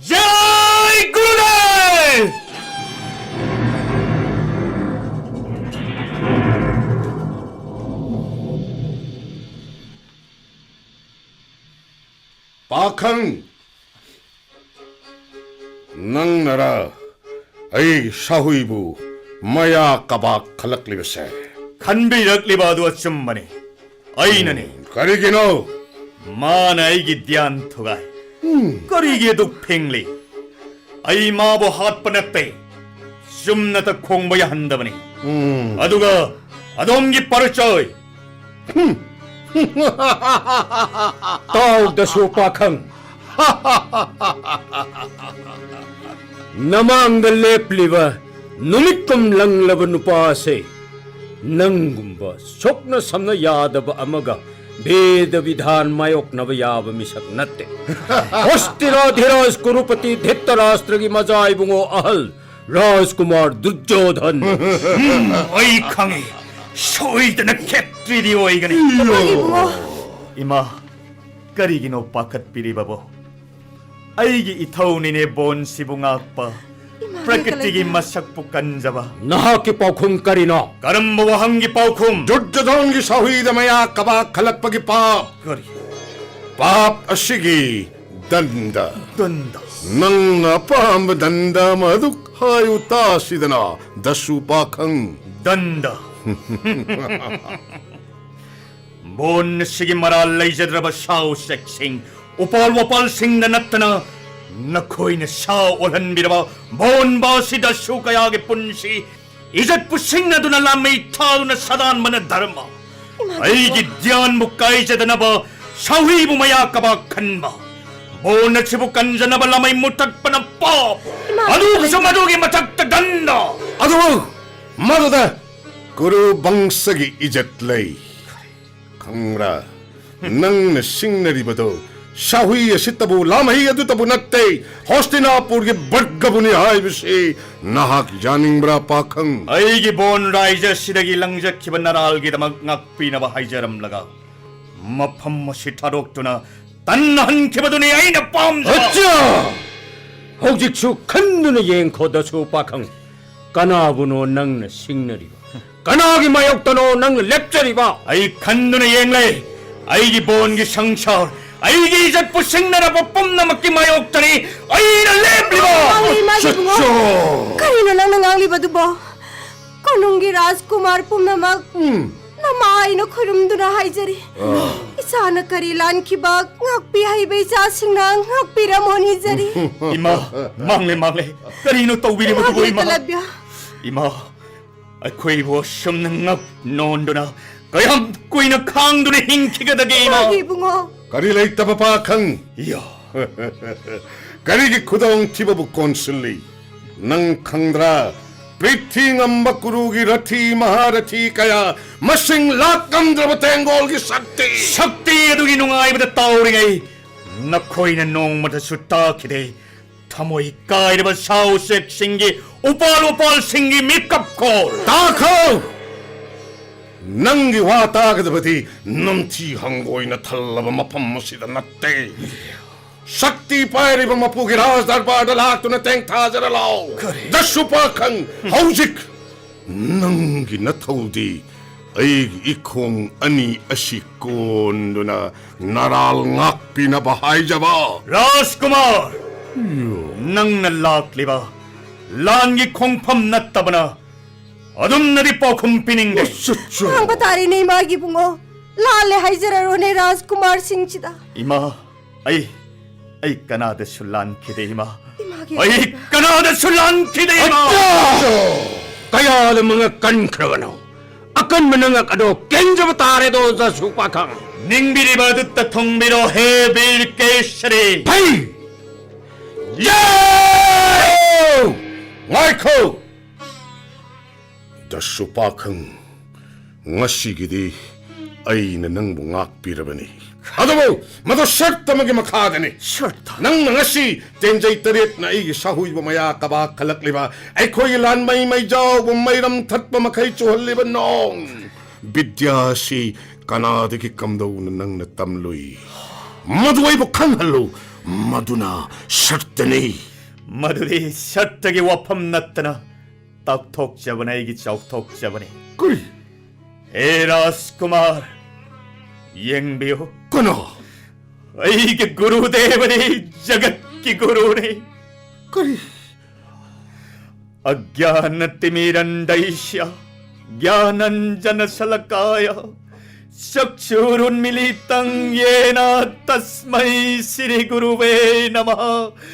ꯖꯩ ꯒꯨꯔꯨꯗꯦꯕ! ꯄꯥꯈꯪ, ꯅꯪꯅꯔ ꯑꯩ ꯁꯥꯍꯨꯏꯕꯨ ꯃꯌꯥ ꯀꯕꯥꯛ ꯈꯜꯂꯛꯂꯤꯕꯁꯦ? ꯈꯟꯕꯤꯔꯛꯂꯤꯕ ꯑꯗꯨ ꯑꯆꯨꯝꯕꯅꯤ꯫ ꯑꯩꯅꯅꯤ꯫ ꯎꯝ, ꯀꯔꯤꯒꯤꯅꯣ? ꯃꯥꯅ ꯑꯩꯒꯤ ꯙ꯭ꯌꯥꯟ ꯊꯨꯒꯥꯏ꯫ ꯎꯝ꯫ ꯀꯔꯤꯒꯤ ꯑꯗꯨꯛ ꯐꯤꯡꯂꯤ? ꯑꯩ ꯃꯥꯕꯨ ꯍꯥꯠꯄ ꯅꯠꯇꯦ, ꯆꯨꯝꯅꯇ ꯈꯣꯡꯕ ꯌꯥꯍꯟꯗꯕꯅꯤ꯫ ꯎꯝ꯫ ꯑꯗꯨꯒ ꯑꯗꯣꯝꯒꯤ ꯄꯥꯔꯆꯣꯏ꯫ ꯍꯨꯝ꯫ ꯇꯥꯎꯗꯁꯨ ꯄꯥꯈꯪ꯫ ꯅꯃꯥꯡꯗ ꯂꯦꯞꯂꯤꯕ ꯅꯨꯃꯤꯠꯀꯨꯝ ꯂꯪꯂꯕ ꯅꯨꯄꯥ ꯑꯁꯦ ꯅꯪꯒꯨꯝꯕ ꯁꯣꯛꯅ ꯁꯝꯅ ꯌꯥꯗꯕ ꯑꯃꯒ ꯚꯦꯗ ꯕꯤꯙꯥꯟ ꯃꯥꯌꯣꯛꯅꯕ ꯌꯥꯕ ꯃꯤꯁꯛ ꯅꯠꯇꯦ꯫ ꯍꯣꯁꯇꯤꯔꯥꯙꯤꯔꯥꯖ ꯀꯨꯔꯨꯄꯇꯤ ꯙꯤꯠꯇꯔꯥꯁꯇ꯭ꯔꯒꯤ ꯃꯆꯥ ꯏꯕꯨꯡꯉꯣ ꯑꯍꯜ ꯔꯥꯖꯀꯨꯃꯥꯔ ꯗꯨꯔꯖꯣꯙꯟ꯫ ꯎꯝ, ꯑꯩ ꯈꯪꯏ꯫ ꯁꯣꯏꯗꯅ ꯈꯦꯇ꯭ꯔꯤꯗꯤ ꯑꯣꯏꯒꯅꯤ꯫ ꯏꯃꯥꯒꯤ ꯏꯕꯨꯡꯉꯣ꯫ ꯏꯃꯥ, ꯀꯔꯤꯒꯤꯅꯣ ꯄꯥꯈꯠꯄꯤꯔꯤꯕꯕꯣ? ꯑꯩꯒꯤ ꯏꯊꯧꯅꯤꯅꯦ ꯕꯣꯟꯁꯤꯕꯨ ꯉꯥꯛꯄ, ꯏꯃꯥ, ꯄ꯭ꯔꯀ꯭ꯔꯤꯇꯤꯒꯤ ꯂꯩꯀꯂꯩꯃ꯫ ꯃꯁꯛꯄꯨ ꯀꯟꯖꯕ꯫ ꯅꯍꯥꯛꯀꯤ ꯄꯥꯎꯈꯨꯝ ꯀꯔꯤꯅꯣ? ꯀꯔꯝꯕ ꯋꯥꯍꯪꯒꯤ ꯄꯥꯎꯈꯨꯝ? ꯗꯨꯔꯖꯣꯙꯣꯟꯒꯤ ꯁꯥꯍꯨꯏꯗ ꯃꯌꯥ ꯀꯕꯥꯛ ꯈꯜꯂꯛꯄꯒꯤ ꯄꯥꯞ꯫ ꯀꯔꯤ? ꯄꯥꯞ ꯑꯁꯤꯒꯤ ꯗꯟꯗ꯫ ꯗꯟꯗ꯫ ꯅꯪꯅ ꯑꯄꯥꯝꯕ ꯗꯟꯗ ꯑꯃ ꯑꯗꯨꯛ ꯍꯥꯏꯌꯨ ꯇꯥꯁꯤꯗꯅ, ꯗꯁꯨ ꯄꯥꯈꯪ꯫ ꯗꯟꯗ꯫ ꯕꯣꯟ ꯑꯁꯤꯒꯤ ꯃꯔꯥꯜ ꯂꯩꯖꯗ꯭ꯔꯕ ꯁꯥ ꯎꯆꯦꯛꯁꯤꯡ, ꯎꯄꯥꯜ ꯋꯥꯄꯥꯜꯁꯤꯡꯗ ꯅꯠꯇꯅ ꯅꯈꯣꯏꯅ ꯁꯥ ꯑꯣꯜꯍꯟꯕꯤꯔꯕ ꯕꯣꯟꯕꯥꯁꯤ ꯗꯁꯨ ꯀꯌꯥꯒꯤ ꯄꯨꯟꯁꯤ ꯏꯖꯠꯄꯨ ꯁꯤꯡꯅꯗꯨꯅ ꯂꯥꯃꯩ ꯊꯥꯗꯨꯅ ꯁꯥꯗꯥꯟꯕꯅ ꯙꯔꯃ꯫ ꯏꯃꯥ, ꯑꯩꯒꯤ ꯙ꯭ꯌꯥꯟꯕꯨ ꯀꯥꯏꯖꯗꯅꯕ ꯁꯥꯍꯨꯏꯕꯨ ꯃꯌꯥ ꯀꯕꯥꯛ ꯈꯟꯕ, ꯕꯣꯟ ꯑꯁꯤꯕꯨ ꯀꯟꯖꯅꯕ ꯂꯥꯃꯩ ꯃꯨꯊꯠꯄꯅ ꯄꯥꯞ꯫ ꯏꯃꯥ, ꯑꯗꯨꯒꯤꯁꯨ ꯏꯃꯥ꯫ ꯃꯗꯨꯒꯤ ꯃꯊꯛꯇ ꯗꯟꯗ꯫ ꯑꯗꯨ ꯃꯗꯨꯗ ꯀꯨꯔꯨ ꯕꯪꯁꯒꯤ ꯏꯖꯠ ꯂꯩ꯫ ꯈꯪꯕ꯭ꯔꯥ? ꯅꯪꯅ ꯁꯤꯡꯅꯔꯤꯕꯗꯣ ꯁꯥꯍꯨꯏ ꯑꯁꯤꯇꯕꯨ, ꯂꯥꯃꯍꯩ ꯑꯗꯨꯇꯕꯨ ꯅꯠꯇꯦ, ꯍꯣꯁꯇꯤꯅꯥꯄꯨꯔꯒꯤ ꯕꯔꯒꯕꯨꯅꯤ ꯍꯥꯏꯕꯁꯤ ꯅꯍꯥꯛ ꯌꯥꯅꯤꯡꯕ꯭ꯔꯥ, ꯄꯥꯈꯪ? ꯑꯩꯒꯤ ꯕꯣꯟ ꯔꯥꯏꯖ ꯑꯁꯤꯗꯒꯤ ꯂꯪꯖꯈꯤꯕ ꯅꯔꯥꯜꯒꯤꯗꯃꯛ ꯉꯥꯛꯄꯤꯅꯕ ꯍꯥꯏꯖꯔꯝꯂꯒ, ꯃꯐꯝ ꯑꯁꯤ ꯊꯥꯗꯣꯛꯇꯨꯅ ꯇꯟꯅꯍꯟꯈꯤꯕꯗꯨꯅꯤ ꯑꯩꯅ ꯄꯥꯝꯖꯕ꯫ ꯑꯠꯆꯥ! ꯍꯧꯖꯤꯛꯁꯨ ꯈꯟꯗꯨꯅ ꯌꯦꯡꯈꯣ, ꯗꯁꯨ ꯄꯥꯈꯪ꯫ ꯀꯅꯥꯕꯨꯅꯣ ꯅꯪꯅ ꯁꯤꯡꯅꯔꯤꯕ? ꯀꯅꯥꯒꯤ ꯃꯥꯌꯣꯛꯇꯅꯣ ꯅꯪꯅ ꯂꯦꯞꯆꯔꯤꯕ? ꯑꯩ ꯈꯟꯗꯨꯅ ꯌꯦꯡꯂꯦ꯫ ꯑꯩꯒꯤ ꯕꯣꯟꯒꯤ ꯁꯪꯁꯥꯔ, ꯑꯩꯒꯤ ꯏꯖꯠꯄꯨ ꯁꯤꯡꯅꯔꯕ ꯄꯨꯝꯅꯃꯛꯀꯤ ꯃꯥꯌꯣꯛꯇꯅꯤ ꯑꯩꯅ ꯂꯦꯞꯂꯤꯕ꯫ ꯃꯥꯡꯂꯤ, ꯏꯃꯥꯒꯤ ꯏꯕꯨꯡꯉꯣ꯫ ꯆꯠꯆꯣ꯫ ꯀꯔꯤꯅꯣ ꯅꯪꯅ ꯉꯥꯡꯂꯤꯕꯗꯨꯕꯣ? ꯀꯣꯅꯨꯡꯒꯤ ꯔꯥꯖꯀꯨꯃꯥꯔ ꯄꯨꯝꯅꯃꯛ ꯎꯝ꯫ ꯅꯃꯥ ꯑꯩꯅ ꯈꯨꯔꯨꯝꯗꯨꯅ ꯍꯥꯏꯖꯔꯤ꯫ ꯑꯥ꯫ ꯏꯆꯥꯅ ꯀꯔꯤ ꯂꯥꯟꯈꯤꯕ ꯉꯥꯛꯄꯤ ꯍꯩꯕ ꯏꯆꯥꯁꯤꯡꯅ ꯉꯥꯛꯄꯤꯔꯝꯃꯣ ꯅꯤꯖꯔꯤ꯫ ꯏꯃꯥ, ꯃꯥꯡꯂꯦ, ꯃꯥꯡꯂꯦ꯫ ꯀꯔꯤꯅꯣ ꯇꯧꯕꯤꯔꯤꯕꯗꯨꯕꯨ, ꯏꯃꯥꯒꯤ ꯏꯃꯥ? ꯑꯦꯀꯂꯕ꯭ꯌ꯫ ꯏꯃꯥ, ꯑꯩꯈꯣꯏꯕꯨ ꯑꯁꯨꯝꯅ ꯉꯛ ꯅꯣꯟꯗꯨꯅ ꯀꯌꯥꯝ ꯀꯨꯏꯅ ꯈꯥꯡꯗꯨꯅ ꯍꯤꯡꯈꯤꯒꯗꯒꯦ, ꯏꯃꯥ? ꯏꯃꯥꯒꯤ ꯏꯕꯨꯡꯉꯣ꯫ ꯀꯔꯤ ꯂꯩꯇꯕ ꯄꯥꯈꯪ? ꯌꯥ꯫ ꯀꯔꯤꯒꯤ ꯈꯨꯗꯣꯡꯊꯤꯕꯕꯨ ꯀꯣꯟꯁꯤꯜꯂꯤ? ꯅꯪ ꯈꯪꯗ꯭ꯔꯥ? ꯄ꯭ꯔꯤꯊꯤ ꯉꯝꯕ ꯀꯨꯔꯨꯒꯤ ꯔꯊꯤ ꯃꯍꯥꯔꯊꯤ ꯀꯌꯥ, ꯃꯁꯤꯡ ꯂꯥꯛ ꯉꯝꯗ꯭ꯔꯕ ꯇꯦꯡꯒꯣꯜꯒꯤ ꯁꯛꯇꯤ꯫ ꯁꯛꯇꯤ ꯑꯗꯨꯒꯤ ꯅꯨꯡꯉꯥꯏꯕꯗ ꯇꯥꯎꯔꯤꯉꯩ ꯅꯈꯣꯏꯅ ꯅꯣꯡꯃꯇꯁꯨ ꯇꯥꯈꯤꯗꯦ꯫ ꯊꯃꯣꯏ ꯀꯥꯏꯔꯕ ꯁꯥ ꯎꯆꯦꯛꯁꯤꯡꯒꯤ ꯎꯄꯥꯜ ꯋꯥꯄꯥꯜꯁꯤꯡꯒꯤ ꯃꯤꯀꯞ ꯈꯣꯜ꯫ ꯇꯥꯈꯣ! ꯅꯪꯒꯤ ꯋꯥ ꯇꯥꯒꯗꯕꯗꯤ ꯅꯝꯊꯤ ꯍꯪꯒꯣꯏꯅ ꯊꯜꯂꯕ ꯃꯐꯝ ꯑꯁꯤꯗ ꯅꯠꯇꯦ꯫ ꯁꯛꯇꯤ ꯄꯥꯏꯔꯤꯕ ꯃꯄꯨꯒꯤ ꯔꯥꯖ ꯗꯔꯕꯥꯔꯗ ꯂꯥꯛꯇꯨꯅ ꯇꯦꯡꯊꯥꯖꯔ ꯂꯥꯎ꯫ ꯀꯔꯤ? ꯗꯁꯨ ꯄꯥꯈꯪ, ꯍꯧꯖꯤꯛ ꯅꯪꯒꯤ ꯅꯊꯧꯗꯤ ꯑꯩꯒꯤ ꯏꯈꯣꯡ ꯑꯅꯤ ꯑꯁꯤ ꯀꯣꯟꯗꯨꯅ ꯅꯔꯥꯜ ꯉꯥꯛꯄꯤꯅꯕ ꯍꯥꯏꯖꯕ꯫ ꯔꯥꯖꯀꯨꯃꯥꯔ, ꯅꯪꯅ ꯂꯥꯛꯂꯤꯕ ꯂꯥꯟꯒꯤ ꯈꯣꯡꯐꯝ ꯅꯠꯇꯕꯅ ꯑꯗꯨꯝꯅꯗꯤ ꯄꯥꯎꯈꯨꯝ ꯄꯤꯅꯤꯡꯗꯦ꯫ ꯉꯥꯡꯕ ꯇꯥꯔꯦꯅꯦ, ꯏꯃꯥꯒꯤ ꯏꯕꯨꯡꯉꯣ꯫ ꯂꯥꯜꯂꯦ ꯍꯥꯏꯖꯔꯔꯣꯅꯦ ꯔꯥꯖꯀꯨꯃꯥꯔꯁꯤꯡꯁꯤꯗ꯫ ꯏꯃꯥ, ꯑꯩ, ꯑꯩ ꯀꯅꯥꯗꯁꯨ ꯂꯥꯟꯈꯤꯗꯦ, ꯏꯃꯥ꯫ ꯏꯃꯥꯒꯤ ꯑꯩ ꯑꯣꯏꯕ ꯀꯅꯥꯗꯁꯨ ꯂꯥꯟꯈꯤꯗꯦ, ꯏꯃꯥ꯫ ꯑꯠꯆꯥ! ꯀꯌꯥꯗ ꯃꯉꯛ ꯀꯟꯈ꯭ꯔꯕꯅꯣ? ꯑꯀꯟꯕ ꯅꯉꯛ ꯑꯗꯣ ꯀꯦꯟꯖꯕ ꯇꯥꯔꯦꯗꯣ, ꯖꯁꯨ ꯄꯥꯈꯪ꯫ ꯅꯤꯡꯕꯤꯔꯤꯕ ꯑꯗꯨꯇ ꯊꯨꯡꯕꯤꯔꯣ, ꯍꯦ ꯕꯤꯔ ꯀꯦꯁꯔꯤ꯫ ꯐꯩ! ꯌꯥꯎ! ꯉꯥꯏꯈꯣ! ꯗꯁꯨ ꯄꯥꯈꯪ, ꯉꯁꯤꯒꯤꯗꯤ ꯑꯩꯅ ꯅꯪꯕꯨ ꯉꯥꯛꯄꯤꯔꯕꯅꯤ꯫ ꯑꯗꯨꯕꯨ ꯃꯗꯨ ꯁꯔꯠ ꯑꯃꯒꯤ ꯃꯈꯥꯗꯅꯤ꯫ ꯁꯔꯠ? ꯅꯪꯅ ꯉꯁꯤ ꯇꯦꯟꯖꯩ ꯇꯔꯦꯠꯅ ꯑꯩꯒꯤ ꯁꯥꯍꯨꯏꯕ ꯃꯌꯥ ꯀꯕꯥꯛ ꯈꯜꯂꯛꯂꯤꯕ, ꯑꯩꯈꯣꯏꯒꯤ ꯂꯥꯟꯃꯩ ꯃꯩꯖꯥꯎꯕ ꯃꯩꯔꯝ ꯊꯠꯄ ꯃꯈꯩ ꯆꯨꯍꯜꯂꯤꯕ ꯅꯣꯡ ꯕꯤꯗ꯭ꯌꯥ ꯑꯁꯤ ꯀꯅꯥꯗꯒꯤ ꯀꯝꯗꯧꯅ ꯅꯪꯅ ꯇꯝꯂꯨꯏ? ꯃꯗꯨ ꯑꯩꯕꯨ ꯈꯪꯍꯜꯂꯨ꯫ ꯃꯗꯨꯅ ꯁꯔꯠꯇꯅꯤ꯫ ꯃꯗꯨꯗꯤ ꯁꯔꯠꯇꯒꯤ ꯋꯥꯐꯝ ꯅꯠꯇꯅ ꯇꯥꯎꯊꯣꯛꯆꯕꯅꯦ, ꯑꯩꯒꯤ ꯆꯥꯎꯊꯣꯛꯆꯕꯅꯦ꯫ ꯀꯔꯤ? ꯍꯦ ꯔꯥꯖꯀꯨꯃꯥꯔ, ꯌꯦꯡꯕꯤꯌꯨ꯫ ꯀꯅꯥ? ꯑꯩꯒꯤ ꯒꯨꯔꯨꯗꯦꯕꯅꯤ, ꯖꯒꯠꯀꯤ ꯒꯨꯔꯨꯅꯤ꯫ ꯀꯔꯤ? ꯑꯒ꯭ꯌꯥꯅ ꯇꯤꯃꯤꯔꯟꯗꯩꯁ꯭ꯌ ꯒ꯭ꯌꯥꯅꯟꯖꯅ ꯁꯂꯀꯥꯌ ꯆꯛꯁꯨꯔꯨꯟꯃꯤꯂꯤꯇꯪ ꯌꯦꯅ ꯇꯁꯃꯩ ꯁ꯭ꯔꯤ ꯒꯨꯔꯨꯋꯦ ꯅꯃ꯫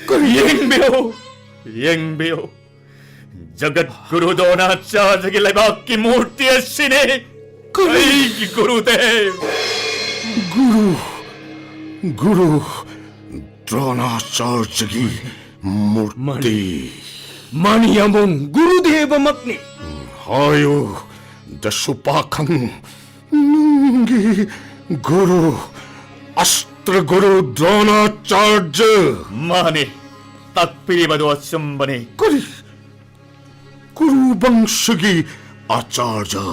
ꯀꯔꯤ? ꯌꯦꯡꯕꯤꯌꯨ, ꯌꯦꯡꯕꯤꯌꯨ, ꯖꯒꯠ ꯒꯨꯔꯨ ꯗ꯭ꯔꯣꯅꯥꯆꯥꯔꯌꯒꯤ ꯂꯩꯕꯥꯛꯀꯤ ꯃꯨꯔꯇꯤ ꯑꯁꯤꯅꯤ꯫ ꯀꯔꯤ? ꯑꯩꯒꯤ ꯒꯨꯔꯨꯗꯦꯕ꯫ ꯒꯨꯔꯨ, ꯒꯨꯔꯨ ꯗ꯭ꯔꯣꯅꯥꯆꯥꯔꯌꯒꯤ ꯃꯨꯔꯇꯤ꯫ ꯃꯥꯅꯤ ꯌꯥꯝꯕꯨꯡ, ꯒꯨꯔꯨꯗꯦꯕꯃꯛꯅꯤ꯫ ꯍꯥꯏꯌꯨ, ꯗꯁꯨ ꯄꯥꯈꯪ, ꯅꯪꯒꯤ ꯒꯨꯔꯨ, ꯑꯁꯇ꯭ꯔ ꯒꯨꯔꯨ ꯗ꯭ꯔꯣꯅꯥꯆꯥꯔꯌ꯫ ꯃꯥꯅꯤ, ꯇꯥꯛꯄꯤꯔꯤꯕꯗꯨ ꯑꯆꯨꯝꯕꯅꯤ꯫ ꯀꯔꯤ? ꯀꯨꯔꯨ ꯕꯪꯁꯒꯤ ꯑꯆꯥꯔꯌ?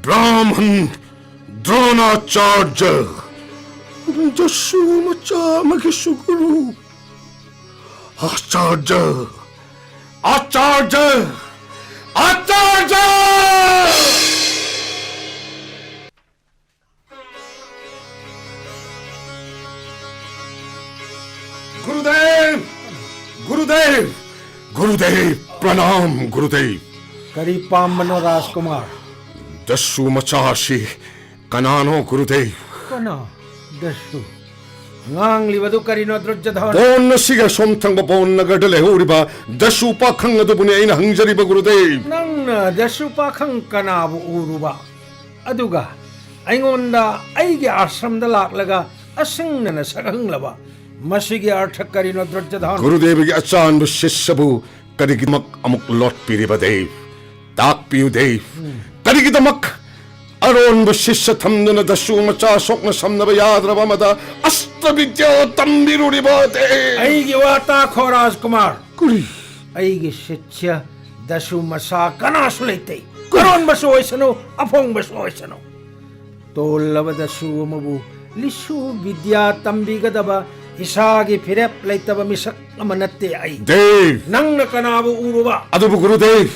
ꯕ꯭ꯔꯥꯍꯃꯟ ꯗ꯭ꯔꯣꯅꯥꯆꯥꯔꯖ꯫ ꯗꯁꯨ ꯃꯆꯥ ꯑꯃꯒꯤꯁꯨ ꯒꯨꯔꯨ꯫ ꯑꯆꯥꯔꯖ! ꯑꯆꯥꯔꯖ! ꯑꯆꯥꯔꯖ! ꯒꯨꯔꯨꯗꯦꯕ! ꯒꯨꯔꯨꯗꯦꯕ! ꯒꯨꯔꯨꯗꯦꯕ! ꯄ꯭ꯔꯅꯥꯝ, ꯒꯨꯔꯨꯗꯦꯕ! ꯀꯔꯤ ꯄꯥꯝꯕꯅꯣ, ꯔꯥꯖꯀꯨꯃꯥꯔ? ꯗꯁꯨ ꯃꯆꯥꯁꯤ ꯀꯅꯥꯅꯣ, ꯒꯨꯔꯨꯗꯦꯕ? ꯀꯅꯥ? ꯗꯁꯨ? ꯉꯥꯡꯂꯤꯕꯗꯨ ꯀꯔꯤꯅꯣ, ꯗꯨꯔꯖꯣꯙꯟ? ꯕꯣꯟ ꯑꯁꯤꯒꯤ ꯑꯁꯣꯝ ꯊꯪꯕ ꯕꯣꯟ ꯅꯒꯔꯗ ꯂꯩꯍꯧꯔꯤꯕ ꯗꯁꯨ ꯄꯥꯈꯪ ꯑꯗꯨꯕꯨꯅꯤ ꯑꯩꯅ ꯍꯪꯖꯔꯤꯕ, ꯒꯨꯔꯨꯗꯦꯕ꯫ ꯅꯪꯅ ꯗꯁꯨ ꯄꯥꯈꯪ ꯀꯅꯥꯕꯨ ꯎꯔꯨꯕ? ꯑꯗꯨꯒ ꯑꯩꯉꯣꯟꯗ ꯑꯩꯒꯤ ꯑꯥꯁ꯭ꯔꯝꯗ ꯂꯥꯛꯂꯒ ꯑꯁꯤꯡꯅꯅ ꯁꯛꯍꯪꯂꯕ ꯃꯁꯤꯒꯤ ꯑꯔꯊ ꯀꯔꯤꯅꯣ, ꯗꯨꯔꯖꯣꯙꯟ? ꯒꯨꯔꯨꯗꯦꯕꯒꯤ ꯑꯆꯥꯟꯕ ꯁꯤꯁ꯭ꯌꯕꯨ ꯀꯔꯤꯒꯤꯗꯃꯛ ꯑꯃꯨꯛ ꯂꯣꯠꯄꯤꯔꯤꯕ, ꯗꯦꯕ? ꯇꯥꯛꯄꯤꯌꯨ, ꯗꯦꯕ꯫ ꯀꯔꯤꯒꯤꯗꯃꯛ ꯑꯔꯣꯟꯕ ꯁꯤꯁ꯭ꯌ ꯊꯝꯗꯨꯅ ꯗꯁꯨ ꯃꯆꯥ ꯁꯣꯛꯅ ꯁꯝꯅꯕ ꯌꯥꯗ꯭ꯔꯕ ꯑꯃꯗ ꯑꯁꯇ꯭ꯔ ꯕꯤꯗ꯭ꯌꯥ ꯇꯝꯕꯤꯔꯨꯔꯤꯕ, ꯗꯦꯕ? ꯑꯩꯒꯤ ꯋꯥ ꯇꯥꯈꯣ, ꯔꯥꯖꯀꯨꯃꯥꯔ꯫ ꯀꯔꯤ? ꯑꯩꯒꯤ ꯁꯤꯁ꯭ꯌ ꯗꯁꯨ ꯃꯆꯥ ꯀꯅꯥꯁꯨ ꯂꯩꯇꯦ꯫ ꯀꯔꯤ? ꯑꯔꯣꯟꯕꯁꯨ ꯑꯣꯏꯁꯅꯨ, ꯑꯐꯣꯡꯕꯁꯨ ꯑꯣꯏꯁꯅꯨ꯫ ꯇꯣꯜꯂꯕ ꯗꯁꯨ ꯑꯃꯕꯨ ꯂꯤꯁꯨ ꯕꯤꯗ꯭ꯌꯥ ꯇꯝꯕꯤꯒꯗꯕ ꯏꯁꯥꯒꯤ ꯐꯤꯔꯦꯞ ꯂꯩꯇꯕ ꯃꯤꯁꯛ ꯑꯃ ꯅꯠꯇꯦ ꯑꯩ꯫ ꯗꯦꯕ! ꯅꯪꯅ ꯀꯅꯥꯕꯨ ꯎꯔꯨꯕ? ꯑꯗꯨꯕꯨ ꯒꯨꯔꯨꯗꯦꯕ,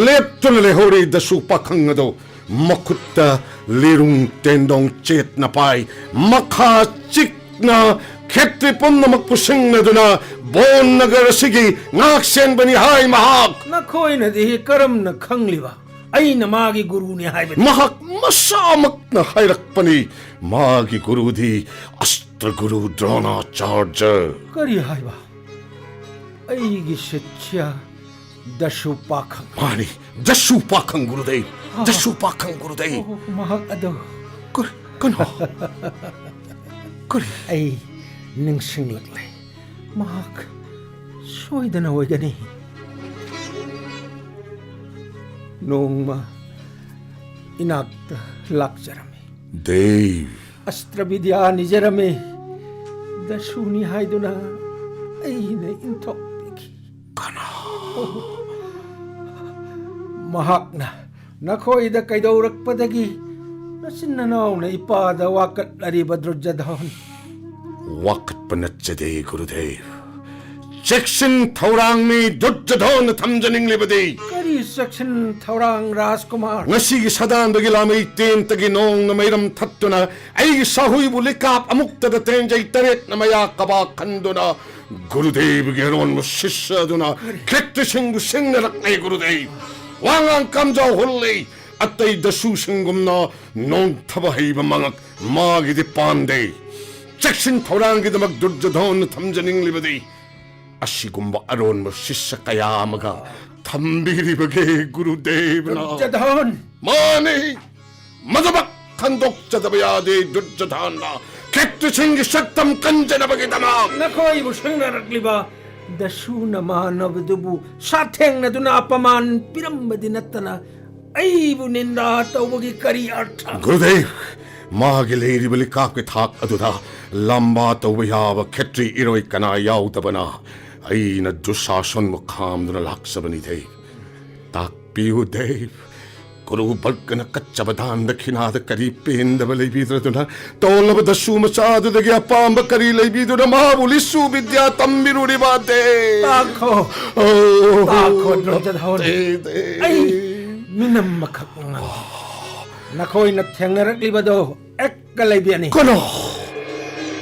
ꯂꯦꯞꯇꯨꯅ ꯂꯩꯍꯧꯔꯤ ꯗꯁꯨ ꯄꯥꯈꯪ ꯑꯗꯣ ꯃꯈꯨꯠꯇ ꯂꯤꯔꯨꯡ ꯇꯦꯟꯗꯣꯡ ꯆꯦꯠꯅ ꯄꯥꯏ, ꯃꯈꯥ ꯆꯤꯛꯅ ꯈꯦꯇ꯭ꯔꯤ ꯄꯨꯝꯅꯃꯛꯄꯨ ꯁꯤꯡꯅꯗꯨꯅ ꯕꯣꯟ ꯅꯒꯔ ꯑꯁꯤꯒꯤ ꯉꯥꯛꯁꯦꯟꯕꯅꯤ ꯍꯥꯏ ꯃꯍꯥꯛ꯫ ꯅꯈꯣꯏꯅꯗꯤ ꯀꯔꯝꯅ ꯈꯪꯂꯤꯕ? ꯑꯩꯅ ꯃꯥꯒꯤ ꯒꯨꯔꯨꯅꯤ ꯍꯥꯏꯕꯅꯤ꯫ ꯃꯍꯥꯛ ꯃꯁꯥꯃꯛꯅ ꯍꯥꯏꯔꯛꯄꯅꯤ꯫ ꯃꯥꯒꯤ ꯒꯨꯔꯨꯗꯤ ꯑꯁꯇ꯭ꯔ ꯒꯨꯔꯨ ꯗ꯭ꯔꯣꯅꯥꯆꯥꯔꯖ꯫ ꯀꯔꯤ ꯍꯥꯏꯕ? ꯑꯩꯒꯤ ꯁꯤꯁ꯭ꯌ ꯗꯁꯨ ꯄꯥꯈꯪ꯫ ꯃꯥꯅꯤ, ꯗꯁꯨ ꯄꯥꯈꯪ, ꯒꯨꯔꯨꯗꯦꯕ꯫ ꯑꯥ꯫ ꯗꯁꯨ ꯄꯥꯈꯪ, ꯒꯨꯔꯨꯗꯦꯕ꯫ ꯑꯣ, ꯃꯍꯥꯛ ꯑꯗꯨ꯫ ꯀꯔꯤ? ꯀꯅꯥ? ꯀꯔꯤ? ꯑꯩ ꯅꯤꯡꯁꯤꯡꯂꯛꯂꯦ꯫ ꯃꯍꯥꯛ ꯁꯣꯏꯗꯅ ꯑꯣꯏꯒꯅꯤ꯫ ꯅꯣꯡꯃ ꯏꯅꯥꯛꯇ ꯂꯥꯛꯆꯔꯝꯃꯤ꯫ ꯗꯦꯕ꯫ ꯑꯁꯇ꯭ꯔ ꯕꯤꯗ꯭ꯌꯥ ꯅꯤꯖꯔꯝꯃꯤ꯫ ꯗꯁꯨꯅꯤ ꯍꯥꯏꯗꯨꯅ ꯑꯩꯅ ꯏꯟꯊꯣꯛꯄꯤꯈꯤ꯫ ꯀꯅꯥ? ꯃꯍꯥꯛꯅ ꯅꯈꯣꯏꯗ ꯀꯩꯗꯧꯔꯛꯄꯗꯒꯤ ꯅꯆꯤꯟ ꯅꯅꯥꯎꯅ ꯏꯄꯥꯗ ꯋꯥꯀꯠꯂꯔꯤꯕ, ꯗꯨꯔꯖꯣꯙꯟ? ꯋꯥꯀꯠꯄ ꯅꯠꯆꯗꯦ, ꯒꯨꯔꯨꯗꯦꯕ꯫ ꯆꯦꯛꯁꯤꯟ ꯊꯧꯔꯥꯡꯃꯤ ꯗꯨꯔꯖꯣꯙꯟꯅ ꯊꯝꯖꯅꯤꯡꯂꯤꯕꯗꯤ, ꯀꯔꯤ ꯆꯦꯛꯁꯤꯟ ꯊꯧꯔꯥꯡ, ꯔꯥꯖꯀꯨꯃꯥꯔ? ꯉꯁꯤꯒꯤ ꯁꯥꯗꯥꯟꯕꯒꯤ ꯂꯥꯃꯩ ꯇꯦꯟꯇꯒꯤ ꯅꯣꯡꯅ ꯃꯩꯔꯝ ꯊꯠꯇꯨꯅ, ꯑꯩꯒꯤ ꯁꯥꯍꯨꯏꯕꯨ ꯂꯤꯀꯥꯞ ꯑꯃꯨꯛꯇꯗ ꯇꯦꯟꯖꯩ ꯇꯔꯦꯠꯅ ꯃꯌꯥ ꯀꯕꯥꯛ ꯈꯟꯗꯨꯅ, ꯒꯨꯔꯨꯗꯦꯕꯒꯤ ꯑꯔꯣꯟꯕ ꯁꯤꯁ꯭ꯌ ꯑꯗꯨꯅ ꯈꯦꯇ꯭ꯔꯤꯁꯤꯡꯕꯨ ꯁꯤꯡꯅꯔꯛꯂꯦ, ꯒꯨꯔꯨꯗꯦꯕ꯫ ꯋꯥꯉꯥꯡ ꯀꯥꯝꯖꯥꯎ ꯍꯨꯜꯂꯤ꯫ ꯑꯇꯩ ꯗꯁꯨꯁꯤꯡꯒꯨꯝꯅ ꯅꯣꯡꯊꯕ ꯍꯩꯕ ꯃꯉꯛ ꯃꯥꯒꯤꯗꯤ ꯄꯥꯟꯗꯦ꯫ ꯆꯦꯛꯁꯤꯟ ꯊꯧꯔꯥꯡꯒꯤꯗꯃꯛ ꯗꯨꯔꯖꯣꯙꯟꯅ ꯊꯝꯖꯅꯤꯡꯂꯤꯕꯗꯤ ꯑꯁꯤꯒꯨꯝꯕ ꯑꯔꯣꯟꯕ ꯁꯤꯁ꯭ꯌ ꯀꯌꯥ ꯑꯃꯒ ꯊꯝꯕꯤꯔꯤꯕꯒꯦ, ꯒꯨꯔꯨꯗꯦꯕꯅ꯫ ꯗꯨꯔꯖꯣꯙꯟ! ꯃꯥꯅꯤ! ꯃꯗꯨꯃꯛ ꯈꯟꯗꯣꯛꯆꯗꯕ ꯌꯥꯗꯦ, ꯗꯨꯔꯖꯣꯙꯟꯅ꯫ ꯈꯦꯇ꯭ꯔꯤꯁꯤꯡꯒꯤ ꯁꯛꯇꯝ ꯀꯟꯖꯅꯕꯒꯤꯗꯃꯛ꯫ ꯅꯈꯣꯏꯕꯨ ꯁꯤꯡꯅꯔꯛꯂꯤꯕ ꯗꯁꯨꯅ ꯃꯥꯟꯅꯕꯗꯨꯕꯨ ꯁꯥꯊꯦꯡꯅꯗꯨꯅ ꯑꯄꯃꯥꯟ ꯄꯤꯔꯝꯕꯗꯤ ꯅꯠꯇꯅ ꯑꯩꯕꯨ ꯅꯤꯟꯗꯥ ꯇꯧꯕꯒꯤ ꯀꯔꯤ ꯑꯔꯊ? ꯒꯨꯔꯨꯗꯦꯕ, ꯃꯥꯒꯤ ꯂꯩꯔꯤꯕ ꯂꯤꯀꯥꯞꯀꯤ ꯊꯥꯛ ꯑꯗꯨꯗ ꯂꯥꯝꯕꯥ ꯇꯧꯕ ꯌꯥꯕ ꯈꯦꯇ꯭ꯔꯤ ꯏꯔꯣꯏ ꯀꯅꯥ ꯌꯥꯎꯗꯕꯅ ꯑꯩꯅ ꯗꯨꯁꯥꯁꯟꯕꯨ ꯈꯥꯝꯗꯨꯅ ꯂꯥꯛꯆꯕꯅꯤ, ꯗꯦꯕ꯫ ꯇꯥꯛꯄꯤꯌꯨ, ꯗꯦꯕ꯫ ꯀꯨꯔꯨ ꯕꯔꯒꯅ ꯀꯠꯆꯕ ꯗꯥꯟ ꯗꯈꯤꯅꯥꯗ ꯀꯔꯤ ꯄꯦꯟꯗꯕ ꯂꯩꯕꯤꯗ꯭ꯔꯗꯨꯅ ꯇꯣꯜꯂꯕ ꯗꯁꯨ ꯃꯆꯥꯗꯨꯗꯒꯤ ꯑꯄꯥꯝꯕ ꯀꯔꯤ ꯂꯩꯕꯤꯗꯨꯅ ꯃꯥꯕꯨ ꯂꯤꯁꯨ ꯕꯤꯗ꯭ꯌꯥ ꯇꯝꯕꯤꯔꯨꯔꯤꯕ, ꯗꯦꯕ? ꯇꯥꯈꯣ꯫ ꯑꯣ, ꯇꯥꯈꯣ, ꯗꯨꯔꯖꯣꯙꯟ꯫ ꯗꯦꯕ, ꯗꯦꯕ꯫ ꯑꯩ ꯃꯤꯅꯝ ꯑꯃꯈꯛ ꯉꯝꯗꯦ꯫ ꯅꯈꯣꯏꯅ ꯊꯦꯡꯅꯔꯛꯂꯤꯕꯗꯣ ꯑꯦꯛꯀ ꯂꯩꯕꯤꯅꯤ꯫ ꯀꯅꯥ?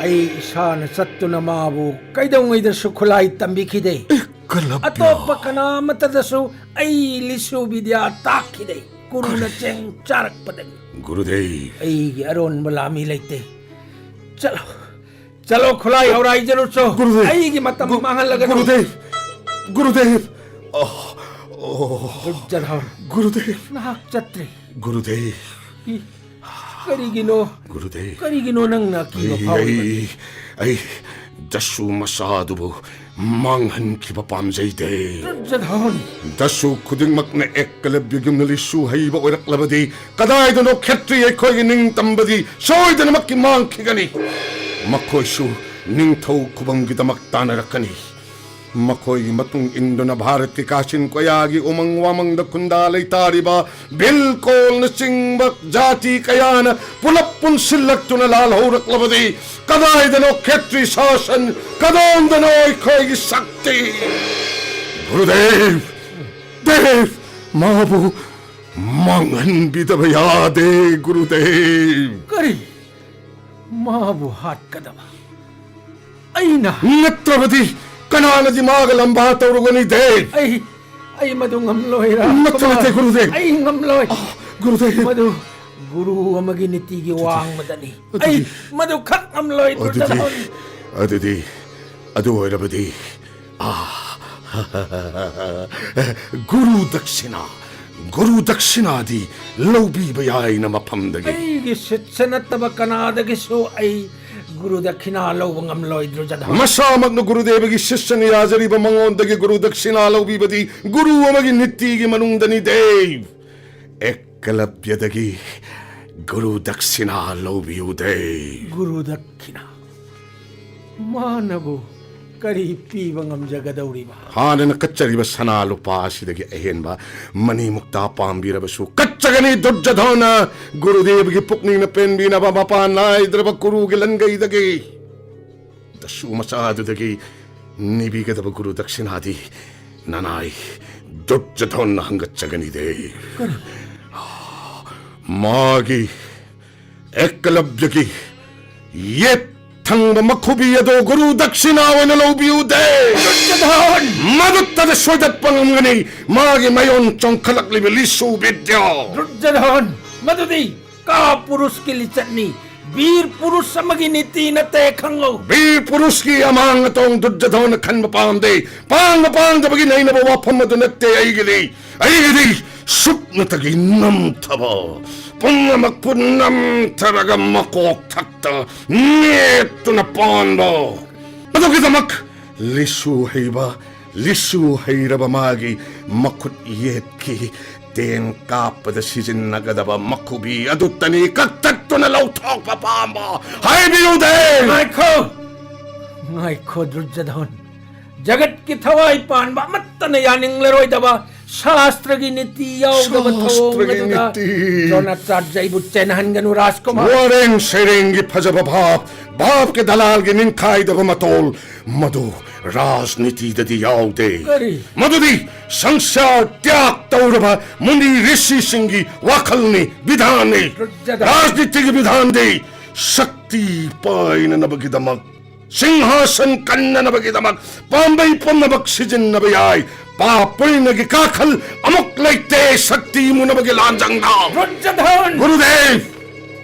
ꯑꯩ ꯏꯁꯥꯅ ꯆꯠꯇꯨꯅ ꯃꯥꯕꯨ ꯀꯩꯗꯧꯉꯩꯗꯁꯨ ꯈꯨꯠꯂꯥꯏ ꯇꯝꯕꯤꯈꯤꯗꯦ꯫ ꯑꯦꯛꯀꯂꯕ꯭ꯌ꯫ ꯑꯇꯣꯞꯄ ꯀꯅꯥ ꯑꯃꯠꯇꯗꯁꯨ ꯑꯩ ꯂꯤꯁꯨ ꯕꯤꯗ꯭ꯌꯥ ꯇꯥꯛꯈꯤꯗꯦ꯫ ꯀꯨꯔꯨꯅ ꯀꯔꯤ? ꯆꯦꯡ ꯆꯥꯔꯛꯄꯗꯒꯤ꯫ ꯒꯨꯔꯨꯗꯦꯕ꯫ ꯑꯩꯒꯤ ꯑꯔꯣꯟꯕ ꯂꯥꯃꯤ ꯂꯩꯇꯦ꯫ ꯆꯠꯂꯣ, ꯆꯠꯂꯣ, ꯈꯨꯠꯂꯥꯏ ꯍꯧꯔꯥꯏꯖꯔꯨꯆꯣ꯫ ꯒꯨꯔꯨꯗꯦꯕ꯫ ꯑꯩꯒꯤ ꯃꯇꯝ ꯒꯨ-, ꯃꯥꯡꯍꯜꯂꯒꯅꯨ꯫ ꯒꯨꯔꯨꯗꯦꯕ꯫ ꯒꯨꯔꯨꯗꯦꯕ꯫ ꯑꯣ, ꯑꯣ꯫ ꯗꯨꯔꯖꯣꯙꯟ꯫ ꯒꯨꯔꯨꯗꯦꯕ꯫ ꯅꯍꯥꯛ ꯆꯠꯇ꯭ꯔꯤ꯫ ꯒꯨꯔꯨꯗꯦꯕ꯫ ꯏ, ꯀꯔꯤꯒꯤꯅꯣ? ꯒꯨꯔꯨꯗꯦꯕ꯫ ꯀꯔꯤꯒꯤꯅꯣ ꯅꯪꯅ ꯑꯀꯤꯕ ꯑꯩ, ꯐꯥꯎꯔꯤꯕ? ꯑꯩ, ꯑꯩ ꯗꯁꯨ ꯃꯆꯥꯗꯨꯕꯨ ꯃꯥꯡꯍꯟꯈꯤꯕ ꯄꯥꯝꯖꯩꯗꯦ꯫ ꯗꯨꯔꯖꯣꯙꯟ! ꯗꯁꯨ ꯈꯨꯗꯤꯡꯃꯛꯅ ꯑꯦꯛꯀꯂꯕ꯭ꯌꯒꯨꯝꯅ ꯂꯤꯁꯨ ꯍꯩꯕ ꯑꯣꯏꯔꯛꯂꯕꯗꯤ ꯀꯗꯥꯏꯗꯅꯣ ꯈꯦꯇ꯭ꯔꯤ ꯑꯩꯈꯣꯏꯒꯤ ꯅꯤꯡꯇꯝꯕꯗꯤ ꯁꯣꯏꯗꯅꯃꯛꯀꯤ ꯃꯥꯡꯈꯤꯒꯅꯤ꯫ ꯃꯈꯣꯏꯁꯨ ꯅꯤꯡꯊꯧ ꯈꯨꯕꯝꯒꯤꯗꯃꯛ ꯇꯥꯟꯅꯔꯛꯀꯅꯤ꯫ ꯃꯈꯣꯏꯒꯤ ꯃꯇꯨꯡ ꯏꯟꯗꯨꯅ ꯚꯥꯔꯠꯀꯤ ꯀꯥꯆꯤꯟ ꯀꯣꯌꯥꯒꯤ ꯎꯃꯪ ꯋꯥꯃꯪꯗ ꯈꯨꯟꯗꯥ ꯂꯩꯇꯥꯔꯤꯕ ꯚꯤꯜ ꯀꯣꯜꯅꯆꯤꯡꯕ ꯖꯥꯇꯤ ꯀꯌꯥꯅ ꯄꯨꯂꯞ ꯄꯨꯟꯁꯤꯜꯂꯛꯇꯨꯅ ꯂꯥꯜꯍꯧꯔꯛꯂꯕꯗꯤ ꯀꯗꯥꯏꯗꯅꯣ ꯈꯦꯇ꯭ꯔꯤ ꯁꯥꯁꯟ, ꯀꯗꯣꯝꯗꯅꯣ ꯑꯩꯈꯣꯏꯒꯤ ꯁꯛꯇꯤ? ꯒꯨꯔꯨꯗꯦꯕ, ꯗꯦꯕ, ꯃꯥꯕꯨ ꯃꯥꯡꯍꯟꯕꯤꯗꯕ ꯌꯥꯗꯦ, ꯒꯨꯔꯨꯗꯦꯕ꯫ ꯀꯔꯤ? ꯃꯥꯕꯨ ꯍꯥꯠꯀꯗꯕ? ꯑꯩꯅ? ꯅꯠꯇ꯭ꯔꯕꯗꯤ ꯀꯅꯥꯅꯗꯤ ꯃꯥꯒ ꯂꯝꯕꯥ ꯇꯧꯔꯨꯒꯅꯤ, ꯗꯦꯕ? ꯑꯩ, ꯑꯩ ꯃꯗꯨ ꯉꯝꯂꯣꯏ, ꯔꯥꯖꯀꯨꯃꯥꯔ꯫ ꯅꯠꯇꯦ, ꯅꯠꯇꯦ, ꯒꯨꯔꯨꯗꯦꯕ꯫ ꯑꯩ ꯉꯝꯂꯣꯏ꯫ ꯑꯥ, ꯒꯨꯔꯨꯗꯦꯕ꯫ ꯃꯗꯨ ꯒꯨꯔꯨ ꯑꯃꯒꯤ ꯅꯤꯇꯤꯒꯤ ꯋꯥꯡꯃꯗꯅꯤ꯫ ꯑꯗꯨꯗꯤ ꯑꯩ ꯃꯗꯨ ꯈꯛ ꯉꯝꯂꯣꯏ, ꯑꯗꯨꯗꯤ, ꯗꯨꯔꯖꯣꯙꯟ꯫ ꯑꯗꯨꯗꯤ, ꯑꯗꯨ ꯑꯣꯏꯔꯕꯗꯤ, ꯑꯥ, ꯒꯨꯔꯨ ꯗꯛꯁꯤꯅꯥ, ꯒꯨꯔꯨ ꯗꯛꯁꯤꯅꯥꯗꯤ ꯂꯧꯕꯤꯕ ꯌꯥꯏꯅ ꯃꯐꯝꯗꯒꯤ꯫ ꯑꯩꯒꯤ ꯁꯤꯠꯁ ꯅꯠꯇꯕ ꯀꯅꯥꯗꯒꯤꯁꯨ ꯑꯩ ꯒꯨꯔꯨ ꯗꯛꯈꯤꯅꯥ ꯂꯧꯕ ꯉꯝꯂꯣꯏ, ꯗꯨꯔꯖꯣꯙꯟ꯫ ꯃꯁꯥꯃꯛꯅ ꯒꯨꯔꯨꯗꯦꯕꯒꯤ ꯁꯤꯁ꯭ꯌꯅ ꯌꯥꯖꯔꯤꯕ ꯃꯉꯣꯟꯗꯒꯤ ꯒꯨꯔꯨ ꯗꯛꯁꯤꯅꯥ ꯂꯧꯕꯤꯕꯗꯤ ꯒꯨꯔꯨ ꯑꯃꯒꯤ ꯅꯤꯇꯤꯒꯤ ꯃꯅꯨꯡꯗꯅꯤ, ꯗꯦꯕ꯫ ꯑꯦꯀꯂꯕ꯭ꯌꯗꯒꯤ ꯒꯨꯔꯨ ꯗꯛꯁꯤꯅꯥ ꯂꯧꯕꯤꯌꯨ, ꯗꯦꯕ꯫ ꯒꯨꯔꯨ ꯗꯛꯈꯤꯅꯥ? ꯃꯥꯅꯕꯨ ꯀꯔꯤ ꯄꯤꯕ ꯉꯝꯖꯒꯗꯧꯔꯤꯕ? ꯍꯥꯟꯅꯅ ꯀꯠꯆꯔꯤꯕ ꯁꯅꯥ ꯂꯨꯄꯥ ꯑꯁꯤꯗꯒꯤ ꯑꯍꯦꯟꯕ ꯃꯅꯤ ꯃꯨꯛꯇꯥ ꯄꯥꯝꯕꯤꯔꯕꯁꯨ ꯀꯠꯆꯒꯅꯤ, ꯗꯨꯔꯖꯣꯙꯅ꯫ ꯒꯨꯔꯨꯗꯦꯕꯒꯤ ꯄꯨꯛꯅꯤꯡꯅ ꯄꯦꯟꯕꯤꯅꯕ ꯃꯄꯥꯟ ꯅꯥꯏꯗ꯭ꯔꯕ ꯀꯨꯔꯨꯒꯤ ꯂꯟꯒꯩꯗꯒꯤ ꯗꯁꯨ ꯃꯆꯥꯗꯨꯗꯒꯤ ꯅꯤꯕꯤꯒꯗꯕ ꯒꯨꯔꯨ ꯗꯛꯁꯤꯅꯥꯗꯤ ꯅꯅꯥꯏ ꯗꯨꯔꯖꯣꯙꯟꯅ ꯍꯪꯒꯠꯆꯒꯅꯤꯗꯦ꯫ ꯀꯔꯤ? ꯃꯥꯒꯤ ꯑꯦꯀꯂꯕ꯭ꯌꯒꯤ ꯌꯦꯠ ꯊꯪꯕ ꯃꯈꯨꯕꯤ ꯑꯗꯣ ꯒꯨꯔꯨ ꯗꯛꯁꯤꯅꯥ ꯑꯣꯏꯅ ꯂꯧꯕꯤꯌꯨꯗꯦ꯫ ꯗꯨꯔꯖꯣꯙꯟ! ꯃꯗꯨꯇꯗ ꯁꯣꯏꯗꯠꯄ ꯉꯝꯒꯅꯤ ꯃꯥꯒꯤ ꯃꯌꯣꯟ ꯆꯣꯡꯈꯠꯂꯛꯂꯤꯕ ꯂꯤꯁꯨ ꯕꯤꯗ꯭ꯌꯥ꯫ ꯗꯨꯔꯖꯣꯙꯟ! ꯃꯗꯨꯗꯤ ꯀꯥ ꯄꯨꯔꯨꯁꯀꯤ ꯂꯤꯆꯠꯅꯤ꯫ ꯕꯤꯔ ꯄꯨꯔꯨꯁ ꯑꯃꯒꯤ ꯅꯤꯇꯤ ꯅꯠꯇꯦ, ꯈꯪꯂꯨ꯫ ꯕꯤꯔ ꯄꯨꯔꯨꯁꯀꯤ ꯑꯃꯥꯡ ꯑꯇꯣꯡ ꯗꯨꯔꯖꯣꯙꯅ ꯈꯟꯕ ꯄꯥꯝꯗꯦ꯫ ꯄꯥꯡꯕ ꯄꯥꯡꯗꯕꯒꯤ ꯅꯩꯅꯕ ꯋꯥꯐꯝ ꯑꯗꯨ ꯅꯠꯇꯦ ꯑꯩꯒꯤꯗꯤ꯫ ꯑꯩꯒꯤꯗꯤ ꯁꯨꯞꯅꯇꯒꯤ ꯅꯝꯊꯕ, ꯄꯨꯝꯅꯃꯛꯄꯨ ꯅꯝꯊꯔꯒ ꯃꯀꯣꯛ ꯊꯛꯇ ꯅꯦꯠꯇꯨꯅ ꯄꯥꯟꯕ꯫ ꯃꯗꯨꯒꯤꯗꯃꯛ ꯂꯤꯁꯨ ꯍꯩꯕ, ꯂꯤꯁꯨ ꯍꯩꯔꯕ ꯃꯥꯒꯤ ꯃꯈꯨꯠ ꯌꯦꯠꯀꯤ ꯇꯦꯟ ꯀꯥꯞꯄꯗ ꯁꯤꯖꯤꯟꯅꯒꯗꯕ ꯃꯈꯨꯕꯤ ꯑꯗꯨꯇꯅꯤ ꯀꯛꯊꯠꯇꯨꯅ ꯂꯧꯊꯣꯛꯄ ꯄꯥꯝꯕ꯫ ꯍꯥꯏꯕꯤꯌꯨꯗꯦ! ꯉꯥꯏꯈꯣ! ꯉꯥꯏꯈꯣ, ꯗꯨꯔꯖꯣꯙꯟ꯫ ꯖꯒꯠꯀꯤ ꯊꯋꯥꯏ ꯄꯥꯟꯕ ꯑꯃꯠꯇꯅ ꯌꯥꯅꯤꯡꯂꯔꯣꯏꯗꯕ ꯁꯥꯁꯇ꯭ꯔꯒꯤ ꯅꯤꯇꯤ ꯌꯥꯎꯗꯕ ꯊꯧꯑꯣꯡ ꯁꯥꯁꯇ꯭ꯔꯒꯤ ꯑꯗꯨꯗ ꯅꯤꯇꯤ꯫ ꯗ꯭ꯔꯣꯅꯥꯆꯥꯔꯌ ꯑꯩꯕꯨ ꯆꯦꯟꯍꯟꯒꯅꯨ, ꯔꯥꯖꯀꯨꯃꯥꯔ꯫ ꯋꯥꯔꯦꯡ ꯁꯩꯔꯦꯡꯒꯤ ꯐꯖꯕ ꯚꯥꯞ, ꯚꯥꯞꯀꯤ ꯗꯂꯥꯜꯒꯤ ꯅꯤꯡꯈꯥꯏꯗꯕ ꯃꯇꯣꯜ, ꯃꯗꯨ ꯔꯥꯖꯅꯤꯇꯤꯗꯗꯤ ꯌꯥꯎꯗꯦ꯫ ꯀꯔꯤ? ꯃꯗꯨꯗꯤ ꯁꯪꯁꯥꯔ ꯇ꯭ꯌꯥꯒ ꯇꯧꯔꯕ ꯃꯨꯅꯤ ꯔꯤꯁꯤꯁꯤꯡꯒꯤ ꯋꯥꯈꯜꯅꯤ, ꯕꯤꯙꯥꯟꯅꯤ꯫ ꯗ꯭ꯔꯣꯅꯥꯆꯥꯔꯌ꯫ ꯔꯥꯖꯅꯤꯇꯤꯒꯤ ꯕꯤꯙꯥꯟꯗꯤ ꯁꯛꯇꯤ ꯄꯥꯏꯅꯅꯕꯒꯤꯗꯃꯛ, ꯁꯤꯡꯍꯥꯁꯟ ꯀꯟꯅꯅꯕꯒꯤꯗꯃꯛ ꯄꯥꯝꯕꯩ ꯄꯨꯝꯅꯃꯛ ꯁꯤꯖꯤꯟꯅꯕ ꯌꯥꯏ꯫ ꯄꯥꯞ ꯄꯨꯔꯤꯅꯒꯤ ꯀꯥꯈꯜ ꯑꯃꯨꯛ ꯂꯩꯇꯦ ꯁꯛꯇꯤ ꯃꯨꯅꯕꯒꯤ ꯂꯥꯟꯖꯪꯗ꯫ ꯗ꯭ꯔꯣꯅꯥꯆꯥꯔꯌ! ꯒꯨꯔꯨꯗꯦꯕ,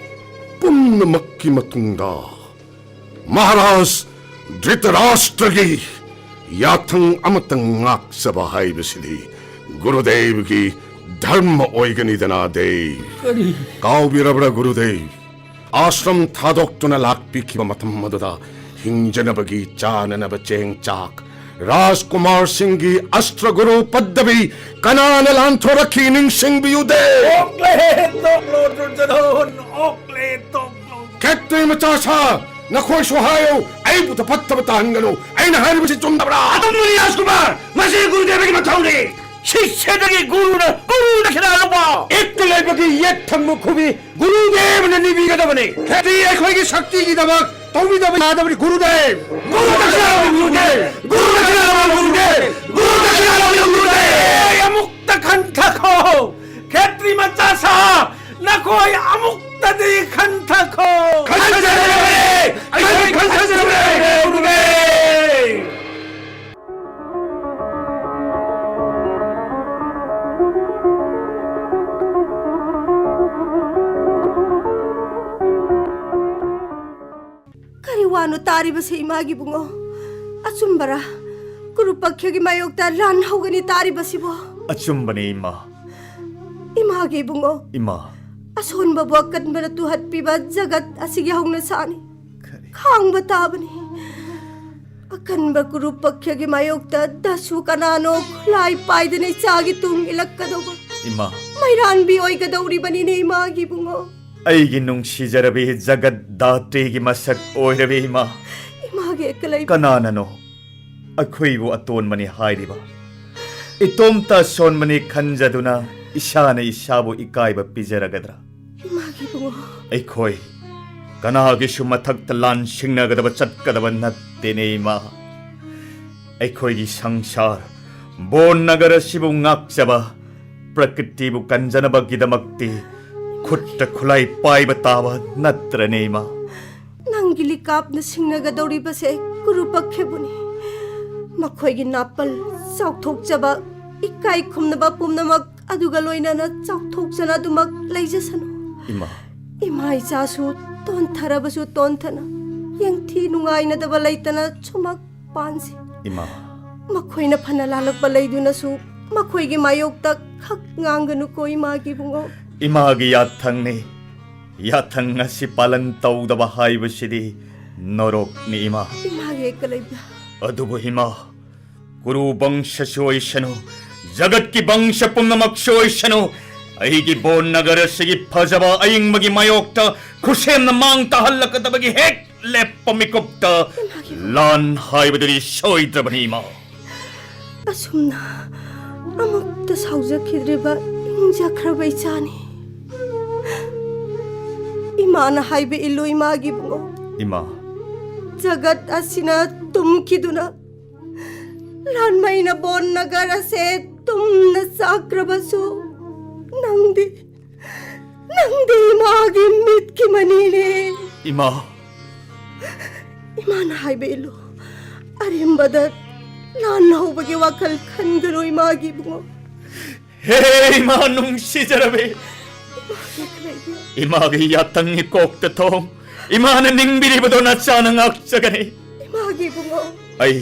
ꯄꯨꯝꯅꯃꯛꯀꯤ ꯃꯇꯨꯡꯗ ꯃꯍꯥꯔꯥꯖ ꯙ꯭ꯔꯤꯇꯔꯥꯁꯇ꯭ꯔꯒꯤ ꯌꯥꯊꯪ ꯑꯃꯇꯪ ꯉꯥꯛꯆꯕ ꯍꯥꯏꯕꯁꯤꯗꯤ ꯒꯨꯔꯨꯗꯦꯕꯒꯤ ꯙꯔꯃ ꯑꯣꯏꯒꯅꯤꯗꯅ ꯗꯦꯕ꯫ ꯀꯔꯤ? ꯀꯥꯎꯕꯤꯔꯕ꯭ꯔꯥ ꯒꯨꯔꯨꯗꯦꯕ? ꯑꯥꯁ꯭ꯔꯝ ꯊꯥꯗꯣꯛꯇꯨꯅ ꯂꯥꯛꯄꯤꯈꯤꯕ ꯃꯇꯝ ꯑꯗꯨꯗ ꯍꯤꯡꯖꯅꯕꯒꯤ ꯆꯥꯅꯅꯕ ꯆꯦꯡ ꯆꯥꯛ, ꯔꯥꯖꯀꯨꯃꯥꯔꯁꯤꯡꯒꯤ ꯑꯁꯇ꯭ꯔ ꯒꯨꯔꯨ ꯄꯗꯕꯤ ꯀꯅꯥꯅ ꯂꯥꯟꯊꯣꯔꯛꯈꯤ ꯅꯤꯡꯁꯤꯡꯕꯤꯌꯨꯗꯦ꯫ ꯑꯣꯛꯂꯦ ꯇꯣꯛꯂꯣ ꯗꯨꯔꯖꯣꯙꯟ, ꯑꯣꯛꯂꯦ ꯇꯣꯛꯂꯣ꯫ ꯈꯦꯇ꯭ꯔꯤ ꯃꯆꯥ ꯁꯥ, ꯅꯈꯣꯏꯁꯨ ꯍꯥꯏꯌꯨ, ꯑꯩꯕꯨ ꯐꯠꯇꯕ ꯇꯥꯍꯟꯒꯅꯨ꯫ ꯑꯩꯅ ꯍꯥꯏꯔꯤꯕꯁꯤ ꯆꯨꯝꯗꯕ꯭ꯔꯥ? ꯑꯆꯨꯝꯕꯅꯤ ꯔꯥꯖꯀꯨꯃꯥꯔ, ꯃꯁꯤ ꯒꯨꯔꯨꯗꯦꯕꯒꯤ ꯃꯊꯧꯅꯤ꯫ ꯁꯤꯁ꯭ꯌꯗꯒꯤ ꯒꯨꯔꯨꯅ ꯒꯨꯔꯨ ꯗꯈꯤꯅꯥ ꯂꯧꯕ꯫ ꯏꯛꯇ ꯂꯩꯕꯒꯤ ꯌꯦꯠ ꯊꯪꯕ ꯈꯨꯕꯤ ꯒꯨꯔꯨꯗꯦꯕꯅ ꯅꯤꯕꯤꯒꯗꯕꯅꯤ꯫ ꯈꯦꯇ꯭ꯔꯤ ꯑꯩꯈꯣꯏꯒꯤ ꯁꯛꯇꯤꯒꯤꯗꯃꯛ ꯇꯧꯕꯤꯗꯕ ꯌꯥꯗꯕꯅꯤ ꯒꯨꯔꯨꯗꯦꯕ꯫ ꯒꯨꯔꯨ ꯗꯈꯤꯅꯥ ꯂꯧꯕ ꯒꯨꯔꯨꯗꯦꯕ꯫ ꯒꯨꯔꯨ ꯗꯈꯤꯅꯥ ꯂꯧꯕ ꯒꯨꯔꯨꯗꯦꯕ꯫ ꯒꯨꯔꯨ ꯗꯈꯤꯅꯥ ꯂꯧꯕ ꯒꯨꯔꯨꯗꯦꯕ꯫ ꯑꯩ ꯑꯃꯨꯛꯇ ꯈꯟꯊꯈꯣ꯫ ꯈꯦꯇ꯭ꯔꯤ ꯃꯆꯥ ꯁꯥ, ꯅꯈꯣꯏ ꯑꯃꯨꯛꯇꯗꯤ ꯈꯟꯊꯈꯣ꯫ ꯈꯟꯊꯖꯔꯦ, ꯑꯩꯈꯣꯏ ꯈꯟꯊꯖꯔꯦ, ꯒꯨꯔꯨꯗꯦꯕ꯫ ꯀꯔꯤ ꯋꯥꯅꯣ ꯇꯥꯔꯤꯕꯁꯤ, ꯏꯃꯥꯒꯤ ꯏꯕꯨꯡꯉꯣ? ꯑꯆꯨꯝꯕꯔꯥ? ꯀꯨꯔꯨꯄꯛꯈ꯭ꯌꯒꯤ ꯃꯥꯌꯣꯛꯇ ꯂꯥꯟ ꯍꯧꯒꯅꯤ ꯇꯥꯔꯤꯕꯁꯤꯕꯣ? ꯑꯆꯨꯝꯕꯅꯤ, ꯏꯃꯥ꯫ ꯏꯃꯥꯒꯤ ꯏꯕꯨꯡꯉꯣ, ꯏꯃꯥ꯫ ꯑꯁꯣꯟꯕꯕꯨ ꯑꯀꯟꯕꯅ ꯇꯨꯍꯠꯄꯤꯕ ꯖꯒꯠ ꯑꯁꯤꯒꯤ ꯍꯧꯅꯁꯥꯅꯤ꯫ ꯀꯔꯤ? ꯈꯥꯡꯕ ꯇꯥꯕꯅꯤ꯫ ꯑꯀꯟꯕ ꯀꯨꯔꯨꯄꯛꯈ꯭ꯌꯒꯤ ꯃꯥꯌꯣꯛꯇ ꯗꯁꯨ ꯀꯅꯥꯅꯣ ꯈꯨꯠꯂꯥꯏ ꯄꯥꯏꯗꯨꯅ ꯏꯆꯥꯒꯤ ꯇꯨꯡ ꯏꯜꯂꯛꯀꯗꯧꯕ? ꯏꯃꯥ꯫ ꯃꯩꯔꯥꯟꯕꯤ ꯑꯣꯏꯒꯗꯧꯔꯤꯕꯅꯤꯅꯦ, ꯏꯃꯥꯒꯤ ꯏꯕꯨꯡꯉꯣ꯫ ꯑꯩꯒꯤ ꯅꯨꯡꯁꯤꯖꯔꯕꯤ ꯖꯒꯠ ꯗꯥꯇ꯭ꯔꯤꯒꯤ ꯃꯁꯛ ꯑꯣꯏꯔꯕꯤ ꯏꯃꯥ꯫ ꯏꯃꯥꯒꯤ ꯑꯀꯂꯩ꯫ ꯀꯅꯥꯅꯅꯣ? ꯑꯩꯈꯣꯏꯕꯨ ꯑꯇꯣꯟꯕꯅꯤ ꯍꯥꯏꯔꯤꯕ, ꯏꯇꯣꯝꯇ ꯑꯁꯣꯟꯕꯅꯤ ꯈꯟꯖꯗꯨꯅ ꯏꯁꯥꯅ ꯏꯁꯥꯕꯨ ꯏꯀꯥꯏꯕ ꯄꯤꯖꯔꯒꯗ꯭ꯔꯥ? ꯏꯃꯥꯒꯤ ꯏꯕꯨꯡꯉꯣ꯫ ꯑꯩꯈꯣꯏ ꯀꯅꯥꯒꯤꯁꯨ ꯃꯊꯛꯇ ꯂꯥꯟ ꯁꯤꯡꯅꯒꯗꯕ ꯆꯠꯀꯗꯕ ꯅꯠꯇꯦꯅꯦ, ꯏꯃꯥ꯫ ꯑꯩꯈꯣꯏꯒꯤ ꯁꯪꯁꯥꯔ, ꯕꯣꯟ ꯅꯒꯔ ꯑꯁꯤꯕꯨ ꯉꯥꯛꯆꯕ, ꯄ꯭ꯔꯀ꯭ꯔꯤꯇꯤꯕꯨ ꯀꯟꯖꯅꯕꯒꯤꯗꯃꯛꯇꯤ ꯈꯨꯠꯇ ꯈꯨꯠꯂꯥꯏ ꯄꯥꯏꯕ ꯇꯥꯕ ꯅꯠꯇ꯭ꯔꯅꯦ, ꯏꯃꯥ? ꯅꯪꯒꯤ ꯂꯤꯀꯥꯞꯅ ꯁꯤꯡꯅꯒꯗꯧꯔꯤꯕꯁꯦ ꯀꯨꯔꯨꯄꯛꯈꯦꯕꯨꯅꯤ꯫ ꯃꯈꯣꯏꯒꯤ ꯅꯥꯄꯜ, ꯆꯥꯎꯊꯣꯛꯆꯕ, ꯏꯀꯥꯏ ꯈꯨꯝꯅꯕ ꯄꯨꯝꯅꯃꯛ ꯑꯗꯨꯒ ꯂꯣꯏꯅꯅ ꯆꯥꯎꯊꯣꯛꯆꯅ ꯑꯗꯨꯃꯛ ꯂꯩꯖꯁꯅꯨ꯫ ꯏꯃꯥ꯫ ꯏꯃꯥ ꯏꯆꯥꯁꯨ ꯇꯣꯟꯊꯔꯕꯁꯨ ꯇꯣꯟꯊꯅ, ꯌꯦꯡꯊꯤ ꯅꯨꯡꯉꯥꯏꯅꯗꯕ ꯂꯩꯇꯅ ꯁꯨꯃꯛ ꯄꯥꯟꯁꯤ꯫ ꯏꯃꯥ꯫ ꯃꯈꯣꯏꯅ ꯐꯅ ꯂꯥꯜꯂꯛꯄ ꯂꯩꯗꯨꯅꯁꯨ ꯃꯈꯣꯏꯒꯤ ꯃꯥꯌꯣꯛꯇ ꯈꯛ ꯉꯥꯡꯒꯅꯨꯀꯣ, ꯏꯃꯥꯒꯤ ꯏꯕꯨꯡꯉꯣ꯫ ꯏꯃꯥꯒꯤ ꯌꯥꯊꯪꯅꯤ꯫ ꯌꯥꯊꯪ ꯑꯁꯤ ꯄꯥꯂꯟ ꯇꯧꯗꯕ ꯍꯥꯏꯕꯁꯤꯗꯤ ꯅꯣꯔꯣꯛꯅꯤ, ꯏꯃꯥ꯫ ꯏꯃꯥꯒꯤ ꯀꯂꯩꯕ꯫ ꯑꯗꯨꯕꯨ ꯏꯃꯥ, ꯀꯨꯔꯨ ꯕꯪꯁꯁꯨ ꯑꯣꯏꯁꯅꯨ, ꯖꯒꯠꯀꯤ ꯕꯪꯁ ꯄꯨꯝꯅꯃꯛꯁꯨ ꯑꯣꯏꯁꯅꯨ, ꯑꯩꯒꯤ ꯕꯣꯟ ꯅꯒꯔ ꯑꯁꯤꯒꯤ ꯐꯖꯕ ꯑꯏꯪꯕꯒꯤ ꯃꯥꯌꯣꯛꯇ ꯈꯨꯠꯁꯦꯝꯅ ꯃꯥꯡ ꯇꯥꯍꯜꯂꯛꯀꯗꯕꯒꯤ ꯍꯦꯛ ꯂꯦꯞꯄ ꯃꯤꯀꯨꯞꯇ ꯂꯥꯟ ꯍꯥꯏꯕꯗꯨꯗꯤ ꯁꯣꯏꯗ꯭ꯔꯕꯅꯤ, ꯏꯃꯥ꯫ ꯑꯁꯨꯝꯅ ꯑꯃꯨꯛꯇ ꯁꯥꯎꯖꯈꯤꯗ꯭ꯔꯤꯕ ꯏꯪꯖꯈ꯭ꯔꯕ ꯏꯆꯥꯅꯤ꯫ ꯏꯃꯥꯅ ꯍꯥꯏꯕ ꯏꯜꯂꯨ, ꯏꯃꯥꯒꯤ ꯏꯕꯨꯡꯉꯣ꯫ ꯏꯃꯥ꯫ ꯖꯒꯠ ꯑꯁꯤꯅ ꯇꯨꯝꯈꯤꯗꯨꯅ, ꯂꯥꯟꯃꯩꯅ ꯕꯣꯟ ꯅꯒꯔ ꯑꯁꯦ ꯇꯨꯝꯅ ꯆꯥꯛꯈ꯭ꯔꯕꯁꯨ, ꯅꯪꯗꯤ, ꯅꯪꯗꯤ ꯏꯃꯥꯒꯤ ꯃꯤꯠꯀꯤ ꯃꯅꯤꯅꯦ꯫ ꯏꯃꯥ꯫ ꯏꯃꯥꯅ ꯍꯥꯏꯕ ꯏꯜꯂꯨ꯫ ꯑꯔꯦꯝꯕꯗ ꯂꯥꯟ ꯍꯧꯕꯒꯤ ꯋꯥꯈꯜ ꯈꯟꯒꯅꯨ, ꯏꯃꯥꯒꯤ ꯏꯕꯨꯡꯉꯣ꯫ ꯍꯦ, ꯏꯃꯥ ꯅꯨꯡꯁꯤꯖꯔꯕꯤ꯫ ꯏꯃꯥꯒꯤ ꯌꯥꯇꯪ ꯏꯀꯣꯛꯇ ꯊꯣꯡ꯫ ꯏꯃꯥꯅ ꯅꯤꯡꯕꯤꯔꯤꯕꯗꯣ ꯅꯆꯥꯅ ꯉꯥꯛꯆꯒꯅꯤ꯫ ꯏꯃꯥꯒꯤ ꯏꯕꯨꯡꯉꯣ꯫ ꯑꯩ,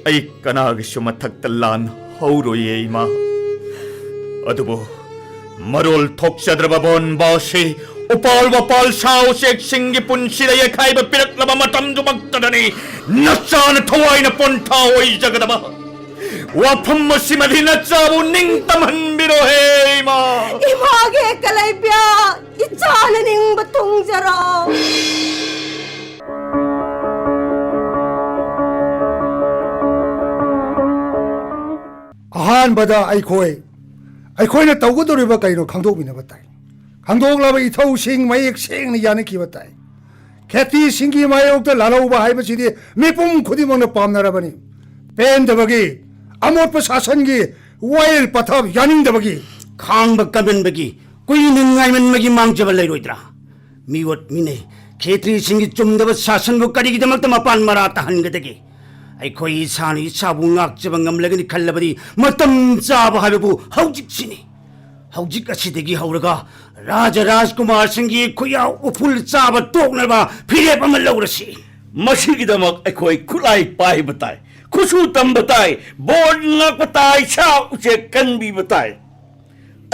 ꯑꯩ ꯀꯅꯥꯒꯤꯁꯨ ꯃꯊꯛꯇ ꯂꯥꯟ ꯍꯧꯔꯣꯏꯌꯦ, ꯏꯃꯥ꯫ ꯑꯗꯨꯕꯨ ꯃꯔꯣꯜ ꯊꯣꯛꯆꯗ꯭ꯔꯕ ꯕꯣꯟꯕꯥꯁꯤ, ꯎꯄꯥꯜ ꯋꯥꯄꯥꯜ ꯁꯥ ꯎꯆꯦꯛꯁꯤꯡꯒꯤ ꯄꯨꯟꯁꯤꯗ ꯌꯩꯈꯥꯏꯕ ꯄꯤꯔꯛꯂꯕ ꯃꯇꯝꯗꯨꯃꯛꯇꯗꯅꯤ ꯅꯆꯥꯅ ꯊꯋꯥꯏꯅ ꯄꯣꯟꯊꯥ ꯑꯣꯏꯖꯒꯗꯕ꯫ ꯋꯥꯐꯝ ꯑꯁꯤꯃꯗꯤ ꯅꯆꯥꯕꯨ ꯅꯤꯡꯇꯝꯍꯟꯕꯤꯔꯣꯍꯦ, ꯏꯃꯥ꯫ ꯏꯃꯥꯒꯤ ꯀꯂꯩꯕ꯭ꯌꯥ, ꯏꯆꯥꯅ ꯅꯤꯡꯕ ꯊꯨꯡꯖꯔꯣ꯫ ꯑꯍꯥꯟꯕꯗ ꯑꯩꯈꯣꯏ, ꯑꯩꯈꯣꯏꯅ ꯇꯧꯒꯗꯧꯔꯤꯕ ꯀꯩꯅꯣ ꯈꯪꯗꯣꯛꯃꯤꯟꯅꯕ ꯇꯥꯏ꯫ ꯈꯪꯗꯣꯛꯂꯕ ꯏꯊꯧꯁꯤꯡ ꯃꯌꯦꯛ ꯁꯦꯡꯅ ꯌꯥꯅꯈꯤꯕ ꯇꯥꯏ꯫ ꯈꯦꯇ꯭ꯔꯤꯁꯤꯡꯒꯤ ꯃꯥꯌꯣꯛꯇ ꯂꯥꯜꯍꯧꯕ ꯍꯥꯏꯕꯁꯤꯗꯤ ꯃꯤꯄꯨꯝ ꯈꯨꯗꯤꯡꯃꯛꯅ ꯄꯥꯝꯅꯔꯕꯅꯤ꯫ ꯄꯦꯟꯗꯕꯒꯤ, ꯑꯃꯣꯠꯄ ꯁꯥꯁꯟꯒꯤ ꯋꯥꯌꯦꯜ ꯄꯊꯥꯞ ꯌꯥꯅꯤꯡꯗꯕꯒꯤ, ꯈꯥꯡꯕ ꯀꯟꯃꯟꯕꯒꯤ, ꯀꯨꯏꯅ ꯉꯥꯏꯃꯟꯕꯒꯤ ꯃꯥꯡꯖꯕ ꯂꯩꯔꯣꯏꯗ꯭ꯔꯥ? ꯃꯤꯑꯣꯠ ꯃꯤꯅꯩ ꯈꯦꯇ꯭ꯔꯤꯁꯤꯡꯒꯤ ꯆꯨꯝꯗꯕ ꯁꯥꯁꯟꯕꯨ ꯀꯔꯤꯒꯤꯗꯃꯛꯇ ꯃꯄꯥꯟ ꯃꯔꯥ ꯇꯥꯍꯟꯒꯗꯒꯦ? ꯑꯩꯈꯣꯏ ꯏꯁꯥꯅ ꯏꯁꯥꯕꯨ ꯉꯥꯛꯆꯕ ꯉꯝꯂꯒꯅꯤ ꯈꯜꯂꯕꯗꯤ ꯃꯇꯝ ꯆꯥꯕ ꯍꯥꯏꯕꯕꯨ ꯍꯧꯖꯤꯛꯁꯤꯅꯤ꯫ ꯍꯧꯖꯤꯛ ꯑꯁꯤꯗꯒꯤ ꯍꯧꯔꯒ ꯔꯥꯖ ꯔꯥꯖꯀꯨꯃꯥꯔꯁꯤꯡꯒꯤ ꯈꯨꯌꯥ ꯎꯐꯨꯜ ꯆꯥꯕ ꯇꯣꯛꯅꯕ ꯐꯤꯔꯦꯞ ꯑꯃ ꯂꯧꯔꯁꯤ꯫ ꯃꯁꯤꯒꯤꯗꯃꯛ ꯑꯩꯈꯣꯏ ꯈꯨꯠꯂꯥꯏ ꯄꯥꯏꯕ ꯇꯥꯏ, ꯈꯨꯠꯁꯨ ꯇꯝꯕ ꯇꯥꯏ, ꯕꯣꯔ ꯉꯥꯛꯄ ꯇꯥꯏ, ꯁꯥ ꯎꯆꯦꯛ ꯀꯟꯕꯤꯕ ꯇꯥꯏ꯫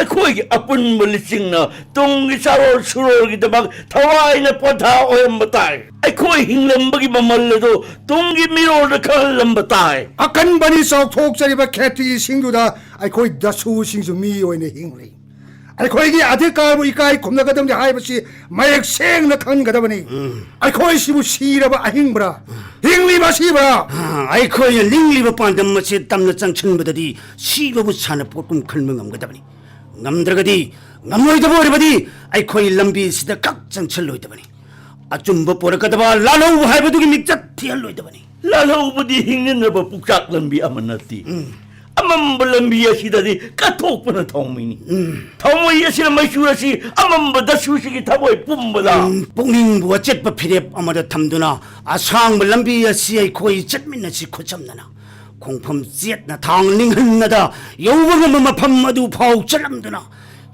ꯑꯩꯈꯣꯏꯒꯤ ꯑꯄꯨꯟꯕ ꯂꯨꯆꯤꯡꯅ ꯇꯨꯡꯒꯤ ꯆꯥꯔꯣꯜ ꯁꯨꯔꯣꯜꯒꯤꯗꯃꯛ ꯊꯋꯥꯏꯅ ꯄꯣꯊꯥ ꯑꯣꯏꯔꯝꯕ ꯇꯥꯏ꯫ ꯑꯩꯈꯣꯏ ꯍꯤꯡꯂꯝꯕꯒꯤ ꯃꯃꯜ ꯑꯗꯨ ꯇꯨꯡꯒꯤ ꯃꯤꯔꯣꯜꯗ ꯈꯪꯍꯜꯂꯝꯕ ꯇꯥꯏ꯫ ꯑꯀꯟꯕꯅꯤ ꯆꯥꯎꯊꯣꯛꯆꯔꯤꯕ ꯈꯦꯇ꯭ꯔꯤꯁꯤꯡꯗꯨꯗ ꯑꯩꯈꯣꯏ ꯗꯁꯨꯁꯤꯡꯁꯨ ꯃꯤ ꯑꯣꯏꯅ ꯍꯤꯡꯂꯤ꯫ ꯑꯩꯈꯣꯏꯒꯤ ꯑꯙꯤꯀꯥꯔꯕꯨ ꯏꯀꯥꯏ ꯈꯨꯝꯅꯒꯗꯕꯅꯤ ꯍꯥꯏꯕꯁꯤ ꯃꯌꯦꯛ ꯁꯦꯡꯅ ꯈꯪꯒꯗꯕꯅꯤ꯫ ꯑꯩꯈꯣꯏꯁꯤꯕꯨ ꯁꯤꯔꯕ ꯑꯍꯤꯡꯕ꯭ꯔꯥ? ꯍꯤꯡꯂꯤꯕ ꯑꯁꯤꯕ꯭ꯔꯥ? ꯑꯩꯈꯣꯏꯅ ꯂꯤꯡꯂꯤꯕ ꯄꯥꯟꯗꯝ ꯑꯁꯤ ꯇꯝꯅ ꯆꯪꯁꯤꯟꯕꯗꯗꯤ ꯁꯤꯕꯕꯨ ꯁꯥꯟꯅꯄꯣꯠꯀꯨꯝ ꯈꯟꯕ ꯉꯝꯒꯗꯕꯅꯤ꯫ ꯉꯝꯗ꯭ꯔꯒꯗꯤ, ꯉꯝꯂꯣꯏꯗꯕ ꯑꯣꯏꯔꯕꯗꯤ ꯑꯩꯈꯣꯏ ꯂꯝꯕꯤꯁꯤꯗ ꯀꯛ ꯆꯪꯁꯤꯜꯂꯣꯏꯗꯕꯅꯤ꯫ ꯑꯆꯨꯝꯕ ꯄꯣꯔꯛꯀꯗꯕ ꯂꯥꯜꯍꯧꯕ ꯍꯥꯏꯕꯗꯨꯒꯤ ꯃꯤꯡꯆꯠ ꯊꯤꯍꯜꯂꯣꯏꯗꯕꯅꯤ꯫ ꯂꯥꯜꯍꯧꯕꯗꯤ ꯍꯤꯡꯅꯅꯕ ꯄꯨꯛꯆꯥꯛ ꯂꯝꯕꯤ ꯑꯃ ꯅꯠꯇꯦ꯫ ꯑꯃꯝꯕ ꯂꯝꯕꯤ ꯑꯁꯤꯗꯗꯤ ꯀꯠꯊꯣꯛꯄꯅ ꯊꯥꯎꯃꯩꯅꯤ꯫ ꯊꯥꯎꯃꯩ ꯑꯁꯤꯅ ꯃꯩꯆꯨ ꯑꯁꯤ ꯑꯃꯝꯕ ꯗꯁꯨꯁꯤꯒꯤ ꯊꯃꯣꯏ ꯄꯨꯝꯕꯗ ꯎꯝ, ꯄꯨꯛꯅꯤꯡꯕꯨ ꯑꯆꯦꯠꯄ ꯐꯤꯔꯦꯞ ꯑꯃꯗ ꯊꯝꯗꯨꯅ ꯑꯁꯥꯡꯕ ꯂꯝꯕꯤ ꯑꯁꯤ ꯑꯩꯈꯣꯏ ꯆꯠꯃꯤꯟꯅꯁꯤ ꯈꯨꯠꯁꯝꯅꯅ꯫ ꯈꯣꯡꯐꯝ ꯆꯦꯠꯅ ꯊꯥꯡ ꯅꯤꯡꯍꯟꯅꯗ ꯌꯧꯕ ꯉꯝꯕ ꯃꯐꯝ ꯑꯗꯨ ꯐꯥꯎ ꯆꯠꯂꯝꯗꯨꯅ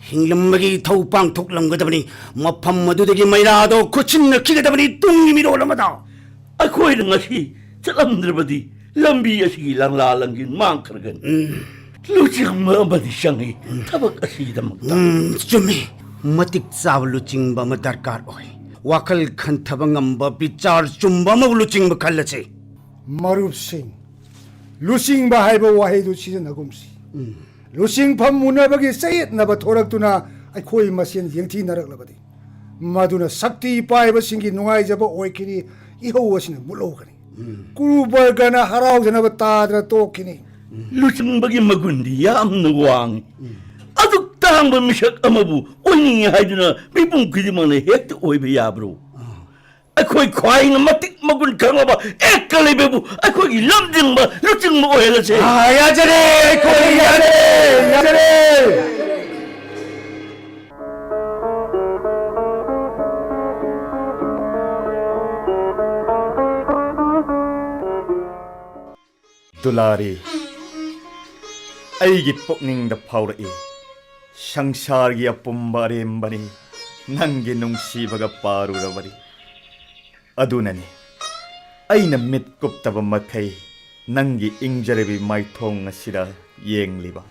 ꯍꯤꯡꯂꯝꯕꯒꯤ ꯏꯊꯧ ꯄꯥꯡꯊꯣꯛꯂꯝꯒꯗꯕꯅꯤ꯫ ꯃꯐꯝ ꯑꯗꯨꯗꯒꯤ ꯃꯩꯔꯥꯗꯣ ꯈꯨꯠꯁꯤꯟꯅꯈꯤꯒꯗꯕꯅꯤ ꯇꯨꯡꯒꯤ ꯃꯤꯔꯣꯜ ꯑꯃꯗ꯫ ꯑꯩꯈꯣꯏꯅ ꯉꯁꯤ ꯆꯠꯂꯝꯗ꯭ꯔꯕꯗꯤ ꯂꯝꯕꯤ ꯑꯁꯤꯒꯤ ꯂꯪꯂꯥ ꯂꯪꯖꯤꯟ ꯃꯥꯡꯈ꯭ꯔꯒꯅꯤ꯫ ꯂꯨꯆꯤꯡꯕ ꯑꯃꯗꯤ ꯆꯪꯏ ꯊꯕꯛ ꯑꯁꯤꯒꯤꯗꯃꯛꯇ꯫ ꯎꯝ, ꯆꯨꯝꯃꯤ꯫ ꯃꯇꯤꯛ ꯆꯥꯕ ꯂꯨꯆꯤꯡꯕ ꯑꯃ ꯗꯔꯀꯥꯔ ꯑꯣꯏ꯫ ꯋꯥꯈꯜ ꯈꯟꯊꯕ ꯉꯝꯕ, ꯕꯤꯆꯥꯔ ꯆꯨꯝꯕ ꯑꯃꯕꯨ ꯂꯨꯆꯤꯡꯕ ꯈꯜꯂꯁꯤ꯫ ꯃꯔꯨꯞꯁꯤꯡ, ꯂꯨꯆꯤꯡꯕ ꯍꯥꯏꯕ ꯋꯥꯍꯩꯗꯨ ꯁꯤꯖꯤꯟꯅꯒꯨꯝꯁꯤ꯫ ꯂꯨꯆꯤꯡꯐꯝ ꯃꯨꯟꯅꯕꯒꯤ ꯆꯌꯦꯠꯅꯕ ꯊꯣꯔꯛꯇꯨꯅ ꯑꯩꯈꯣꯏ ꯃꯁꯦꯟ ꯌꯦꯡꯊꯤꯅꯔꯛꯂꯕꯗꯤ, ꯃꯗꯨꯅ ꯁꯛꯇꯤ ꯄꯥꯏꯕꯁꯤꯡꯒꯤ ꯅꯨꯡꯉꯥꯏꯖꯕ ꯑꯣꯏꯈꯤꯅꯤ, ꯏꯍꯧ ꯑꯁꯤꯅ ꯃꯨꯠꯍꯧꯒꯅꯤ꯫ ꯀꯨꯔꯨ ꯕꯔꯒꯅ ꯍꯔꯥꯎꯖꯅꯕ ꯇꯥꯗꯅ ꯇꯣꯛꯈꯤꯅꯤ꯫ ꯂꯨꯆꯤꯡꯕꯒꯤ ꯃꯒꯨꯟꯗꯤ ꯌꯥꯝꯅ ꯋꯥꯡꯉꯤ꯫ ꯑꯗꯨꯛ ꯇꯥꯡꯕ ꯃꯤꯁꯛ ꯑꯃꯕꯨ ꯑꯣꯏꯅꯤꯡꯉꯤ ꯍꯥꯏꯗꯨꯅ ꯃꯤꯄꯨꯝ ꯈꯨꯗꯤꯡꯃꯛꯅ ꯍꯦꯛꯇ ꯑꯣꯏꯕ ꯌꯥꯕ꯭ꯔꯣ? ꯑꯩꯈꯣꯏ ꯈ꯭ꯋꯥꯏꯅ ꯃꯇꯤꯛ ꯃꯒꯨꯟ ꯈꯪꯂꯕ ꯑꯦꯛꯀ ꯂꯩꯕꯕꯨ ꯑꯩꯈꯣꯏꯒꯤ ꯂꯝꯖꯤꯡꯕ ꯂꯨꯆꯤꯡꯕ ꯑꯣꯏꯍꯜꯂꯁꯦ꯫ ꯑꯥ, ꯌꯥꯖꯔꯦ, ꯑꯩꯈꯣꯏ ꯌꯥꯖꯔꯦ, ꯌꯥꯖꯔꯦ꯫ ꯗꯨꯂꯥꯔꯤ, ꯑꯩꯒꯤ ꯄꯨꯛꯅꯤꯡꯗ ꯐꯥꯎꯔꯛꯏ, ꯁꯪꯁꯥꯔꯒꯤ ꯑꯄꯨꯝꯕ ꯑꯔꯦꯝꯕꯅꯤ, ꯅꯪꯒꯤ ꯅꯨꯡꯁꯤꯕꯒ ꯄꯥꯔꯨꯔꯕꯗꯤ꯫ ꯑꯗꯨꯅꯅꯤ ꯑꯩꯅ ꯃꯤꯠ ꯀꯨꯞꯇꯕ ꯃꯈꯩ ꯅꯪꯒꯤ ꯏꯪꯖꯔꯕꯤ ꯃꯥꯏꯊꯣꯡ ꯑꯁꯤꯗ ꯌꯦꯡꯂꯤꯕ꯫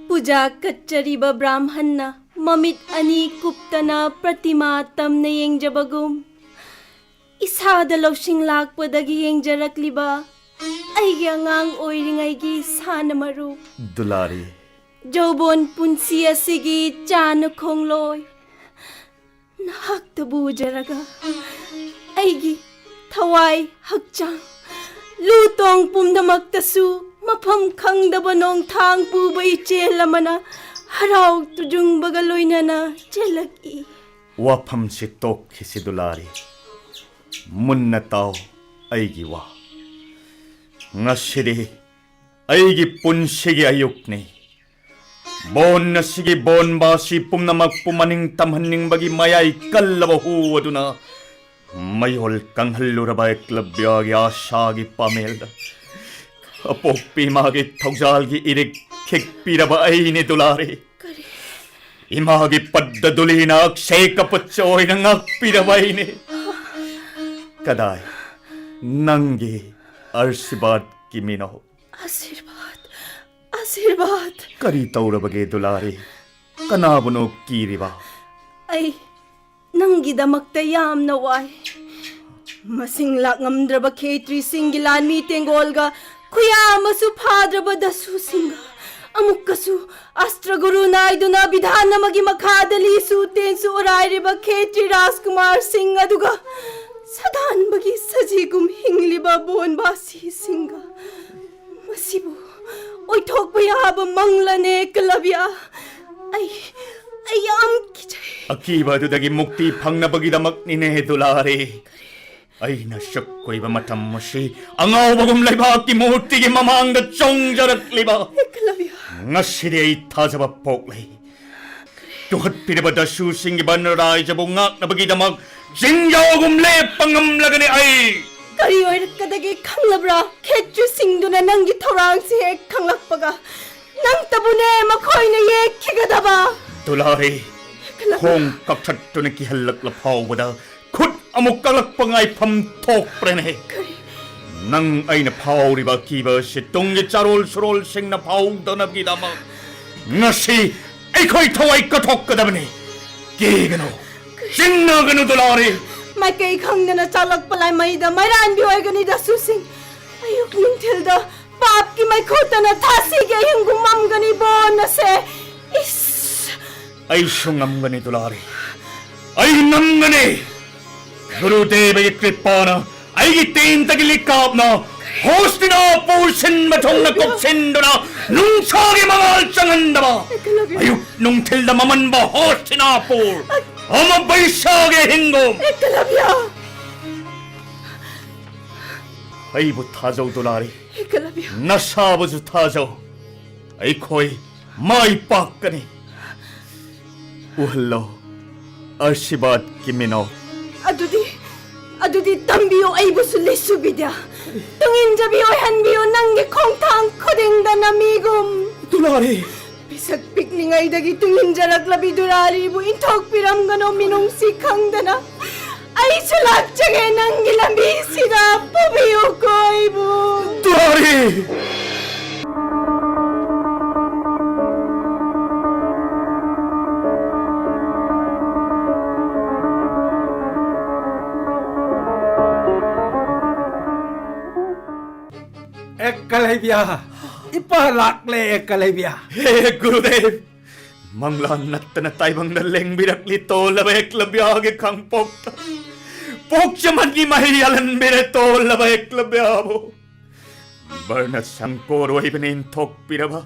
ꯄꯨꯖꯥ ꯀꯠꯆꯔꯤꯕ ꯕ꯭ꯔꯥꯝꯍꯟꯅ ꯃꯃꯤꯠ ꯑꯅꯤ ꯀꯨꯞꯇꯅ ꯄ꯭ꯔꯇꯤꯃꯥ ꯇꯝꯅ ꯌꯦꯡꯖꯕꯒꯨꯝ, ꯏꯁꯥꯗ ꯂꯧꯁꯤꯡ ꯂꯥꯛꯄꯗꯒꯤ ꯌꯦꯡꯖꯔꯛꯂꯤꯕ ꯑꯩꯒꯤ ꯑꯉꯥꯡ ꯑꯣꯏꯔꯤꯉꯩꯒꯤ ꯁꯥꯟꯅ ꯃꯔꯨ, ꯗꯨꯂꯥꯔꯤ꯫ ꯖꯧꯕꯣꯟ ꯄꯨꯟꯁꯤ ꯑꯁꯤꯒꯤ ꯆꯥꯅ ꯈꯣꯡꯂꯣꯏ, ꯅꯍꯥꯛꯇꯕꯨ ꯎꯖꯔꯒ ꯑꯩꯒꯤ ꯊꯋꯥꯏ, ꯍꯛꯆꯥꯡ, ꯂꯨ ꯇꯣꯡ ꯄꯨꯝꯅꯃꯛꯇꯁꯨ ꯃꯐꯝ ꯈꯪꯗꯕ ꯅꯣꯡꯊꯥꯡ ꯄꯨꯕ ꯏꯆꯦꯜ ꯑꯃꯅ ꯍꯔꯥꯎ ꯇꯨꯖꯨꯡꯕꯒ ꯂꯣꯏꯅꯅ ꯆꯦꯜꯂꯛꯏ꯫ ꯋꯥꯐꯝꯁꯤ ꯇꯣꯛꯈꯤꯁꯤ ꯗꯨꯂꯥꯔꯤ꯫ ꯃꯨꯟꯅ ꯇꯥꯎ ꯑꯩꯒꯤ ꯋꯥ꯫ ꯉꯁꯤꯗꯤ ꯑꯩꯒꯤ ꯄꯨꯟꯁꯤꯒꯤ ꯑꯌꯨꯛꯅꯤ꯫ ꯕꯣꯟ ꯑꯁꯤꯒꯤ ꯕꯣꯟꯕꯥꯁꯤ ꯄꯨꯝꯅꯃꯛꯄꯨ ꯃꯅꯤꯡ ꯇꯝꯍꯟꯅꯤꯡꯕꯒꯤ ꯃꯌꯥꯏ ꯀꯜꯂꯕ ꯍꯨ ꯑꯗꯨꯅ ꯃꯌꯣꯜ ꯀꯪꯍꯜꯂꯨꯔꯕ ꯑꯦꯛꯂꯕ꯭ꯌꯥꯒꯤ ꯑꯥꯁꯥꯒꯤ ꯄꯥꯃꯦꯜꯗ ꯑꯄꯣꯛꯄꯤ ꯏꯃꯥꯒꯤ ꯊꯧꯖꯥꯜꯒꯤ ꯏꯔꯤꯛ ꯈꯤꯛꯄꯤꯔꯕ ꯑꯩꯅꯤ ꯗꯨꯂꯥꯔꯤ꯫ ꯀꯔꯤ? ꯏꯃꯥꯒꯤ ꯄꯗꯗꯨꯂꯤꯅ ꯑꯛꯁꯦ ꯀꯄꯠꯆ ꯑꯣꯏꯅ ꯉꯥꯛꯄꯤꯔꯕ ꯑꯩꯅꯤ꯫ ꯀꯗꯥꯏ ꯅꯪꯒꯤ ꯑꯥꯔꯁꯤꯕꯥꯗꯀꯤ ꯃꯤꯅꯣ? ꯑꯥꯁꯤꯔꯕꯥꯗ, ꯑꯥꯁꯤꯔꯕꯥꯗ꯫ ꯀꯔꯤ ꯇꯧꯔꯕꯒꯦ ꯗꯨꯂꯥꯔꯤ? ꯀꯅꯥꯕꯨꯅꯣ ꯀꯤꯔꯤꯕ? ꯑꯩ ꯅꯪꯒꯤꯗꯃꯛꯇ ꯌꯥꯝꯅ ꯋꯥꯏ꯫ ꯃꯁꯤꯡ ꯂꯥꯛꯉꯝꯗ꯭ꯔꯕ ꯈꯦꯇ꯭ꯔꯤꯁꯤꯡꯒꯤ ꯂꯥꯟꯃꯤ ꯇꯦꯡꯒꯣꯜꯒ ꯈꯨꯌꯥ ꯑꯃꯁꯨ ꯐꯥꯗ꯭ꯔꯕ ꯗꯁꯨꯁꯤꯡꯒ ꯑꯃꯨꯛꯀꯁꯨ ꯑꯁꯇ꯭ꯔ ꯒꯨꯔꯨ ꯅꯥꯏꯗꯨꯅ ꯕꯤꯙꯥꯟ ꯑꯃꯒꯤ ꯃꯈꯥꯗ ꯂꯤꯁꯨ ꯇꯦꯟꯁꯨ ꯑꯣꯔꯥꯏꯔꯤꯕ ꯈꯦꯇ꯭ꯔꯤ ꯔꯥꯖꯀꯨꯃꯥꯔꯁꯤꯡ ꯑꯗꯨꯒ ꯁꯗꯥꯟꯕꯒꯤ ꯁꯖꯤꯒꯨꯝ ꯍꯤꯡꯂꯤꯕ ꯕꯣꯟꯕꯥꯁꯤꯁꯤꯡꯒ ꯃꯁꯤꯕꯨ ꯑꯣꯏꯊꯣꯛꯄ ꯌꯥꯕ ꯃꯪꯂꯅꯦ, ꯀꯂꯕ꯭ꯌꯥ꯫ ꯑꯩ, ꯑꯩ ꯌꯥꯝ ꯀꯤꯖꯩ꯫ ꯑꯀꯤꯕ ꯑꯗꯨꯗꯒꯤ ꯃꯨꯛꯇꯤ ꯐꯪꯅꯕꯒꯤꯗꯃꯛꯅꯤꯅꯦ, ꯗꯨꯂꯥꯔꯤ꯫ ꯑꯩꯅ ꯁꯨꯛ ꯀꯨꯏꯕ ꯃꯇꯝ ꯑꯁꯤ ꯑꯉꯥꯎꯕꯒꯨꯝ ꯂꯩꯕꯥꯛꯀꯤ ꯃꯨꯔꯇꯤꯒꯤ ꯃꯃꯥꯡꯗ ꯆꯣꯡꯖꯔꯛꯂꯤꯕ꯫ ꯀꯂꯕ꯭ꯌꯥ꯫ ꯉꯁꯤꯗꯤ ꯑꯩ ꯊꯥꯖꯕ ꯄꯣꯛꯂꯦ꯫ ꯇꯨꯍꯠꯄꯤꯔꯕ ꯗꯁꯨꯁꯤꯡꯒꯤ ꯕꯟ ꯔꯥꯏꯖꯕꯨ ꯉꯥꯛꯅꯕꯒꯤꯗꯃꯛ ꯆꯤꯡꯖꯥꯎꯒꯨꯝ ꯂꯦꯞꯄ ꯉꯝꯂꯒꯅꯤ ꯑꯩ꯫ ꯀꯔꯤ ꯑꯣꯏꯔꯛꯀꯗꯒꯦ ꯈꯪꯂꯕ꯭ꯔꯥ? ꯈꯦꯠꯆꯨꯁꯤꯡꯗꯨꯅ ꯅꯪꯒꯤ ꯊꯧꯔꯥꯡꯁꯤ ꯍꯦꯛ ꯈꯪꯂꯛꯄꯒ ꯅꯪꯇꯕꯨꯅꯦ ꯃꯈꯣꯏꯅ ꯌꯦꯛꯈꯤꯒꯗꯕ꯫ ꯗꯨꯂꯥꯔꯤ, ꯀꯂꯕ꯭ꯌꯥ꯫ ꯈꯣꯡ ꯀꯛꯊꯠꯇꯨꯅ ꯀꯤꯍꯜꯂꯛꯂ ꯐꯥꯎꯕꯗ ꯈꯨꯠ ꯑꯃꯨꯛ ꯀꯛꯂꯛꯄ ꯉꯥꯏꯐꯝ ꯊꯣꯛꯄ꯭ꯔꯅꯦ? ꯀꯔꯤ? ꯅꯪ ꯑꯩꯅ ꯐꯥꯎꯔꯤꯕ ꯑꯀꯤꯕ ꯑꯁꯤ ꯇꯨꯡꯒꯤ ꯆꯥꯔꯣꯜ ꯁꯨꯔꯣꯜꯁꯤꯡꯅ ꯐꯥꯎꯗꯅꯕꯒꯤꯗꯃꯛ ꯉꯁꯤ ꯑꯩꯈꯣꯏ ꯊꯋꯥꯏ ꯀꯠꯊꯣꯛꯀꯗꯕꯅꯤ꯫ ꯀꯤꯒꯅꯨ, ꯆꯤꯡꯅꯒꯅꯨ, ꯗꯨꯂꯥꯔꯤ꯫ ꯃꯥꯏꯀꯩ ꯈꯪꯗꯅ ꯆꯥꯛꯂꯛꯄ ꯂꯥꯏꯃꯩꯗ ꯃꯩꯔꯥꯟꯕꯤ ꯑꯣꯏꯒꯅꯤ ꯗꯁꯨꯁꯤꯡ꯫ ꯑꯌꯨꯛ ꯅꯨꯡꯊꯤꯜꯗ ꯄꯥꯞꯀꯤ ꯃꯩꯈꯨꯇꯅ ꯊꯥꯁꯤꯒꯤ ꯑꯍꯤꯡꯒꯨꯝ ꯃꯝꯒꯅꯤ ꯕꯣꯟ ꯑꯁꯦ꯫ ꯏꯁ! ꯑꯩꯁꯨ ꯉꯝꯒꯅꯤ, ꯗꯨꯂꯥꯔꯤ꯫ ꯑꯩ ꯉꯝꯒꯅꯤ꯫ ꯒꯨꯔꯨꯗꯦꯕꯒꯤ ꯀ꯭ꯔꯤꯄꯥꯅ ꯑꯩꯒꯤ ꯇꯦꯟꯇꯒꯤ ꯂꯤꯛꯀꯥꯞꯅ ꯍꯣꯁꯇꯤꯅꯥꯄꯨꯔ ꯁꯤꯟꯕ ꯊꯨꯡꯅ ꯀꯨꯞꯁꯤꯟꯗꯨꯅ ꯅꯨꯡꯁꯥꯒꯤ ꯃꯉꯥꯜ ꯆꯪꯍꯟꯗꯕ, ꯑꯌꯨꯛ ꯅꯨꯡꯊꯤꯜꯗ ꯃꯃꯟꯕ ꯍꯣꯁꯇꯤꯅꯥꯄꯨꯔ ꯑꯃ ꯕꯩꯁꯥꯒꯤ ꯑꯍꯤꯡꯒꯨꯝ꯫ ꯑꯦꯀꯂꯕ꯭ꯌ! ꯑꯩꯕꯨ ꯊꯥꯖꯧ, ꯗꯨꯂꯥꯔꯤ꯫ ꯑꯦꯀꯂꯕ꯭ꯌ! ꯅꯁꯥꯕꯨꯁꯨ ꯊꯥꯖꯧ꯫ ꯑꯩꯈꯣꯏ ꯃꯥꯏ ꯄꯥꯛꯀꯅꯤ꯫ ꯎꯍꯜꯂꯣ ꯑꯥꯔꯁꯤꯕꯥꯗꯀꯤ ꯃꯤꯅꯣꯛ꯫ ꯑꯗꯨꯗꯤ, ꯑꯗꯨꯗꯤ ꯇꯝꯕꯤꯌꯨ ꯑꯩꯕꯨꯁꯨ ꯂꯤꯁꯨ ꯕꯤꯗ꯭ꯌꯥ꯫ ꯇꯨꯡꯏꯟꯖꯕꯤ ꯑꯣꯏꯍꯟꯕꯤꯌꯨ ꯅꯪꯒꯤ ꯈꯣꯡꯊꯥꯡ ꯈꯨꯗꯤꯡꯗ ꯅꯃꯤꯒꯨꯝ꯫ ꯗꯨꯂꯥꯔꯤ! ꯄꯤꯁꯛ ꯄꯤꯛꯂꯤꯉꯩꯗꯒꯤ ꯇꯨꯡꯏꯟꯖꯔꯛꯂꯕꯤ ꯗꯨꯂꯥꯔꯤꯕꯨ ꯏꯟꯊꯣꯛꯄꯤꯔꯝꯒꯅꯨ ꯃꯤꯅꯨꯡꯁꯤ ꯈꯪꯗꯅ꯫ ꯑꯩꯁꯨ ꯂꯥꯛꯆꯒꯦ ꯅꯪꯒꯤ ꯂꯝꯕꯤꯁꯤꯗ ꯄꯨꯕꯤꯌꯨꯀꯣ ꯑꯩꯕꯨ꯫ ꯗꯨꯂꯥꯔꯤ! ꯑꯦꯛꯀꯂꯩꯕ꯭ꯌ! ꯏꯄꯥ ꯂꯥꯛꯂꯦ, ꯑꯦꯛꯀꯂꯩꯕ꯭ꯌ! ꯍꯦ ꯒꯨꯔꯨꯗꯦꯕ! ꯃꯪꯂꯥꯟ ꯅꯠꯇꯅ ꯇꯥꯏꯕꯪꯗ ꯂꯦꯡꯕꯤꯔꯛꯂꯤ ꯇꯣꯜꯂꯕ ꯑꯦꯛꯂꯕ꯭ꯌꯒꯤ ꯈꯥꯡꯄꯣꯛꯇ ꯄꯣꯛꯆꯃꯟꯒꯤ ꯃꯍꯩ ꯌꯥꯜꯍꯟꯕꯤꯔꯦ ꯇꯣꯜꯂꯕ ꯑꯦꯛꯂꯕ꯭ꯌꯕꯨ꯫ ꯕꯔꯅ ꯁꯪꯀꯣꯔ ꯑꯣꯏꯕꯅ ꯏꯟꯊꯣꯛꯄꯤꯔꯕ,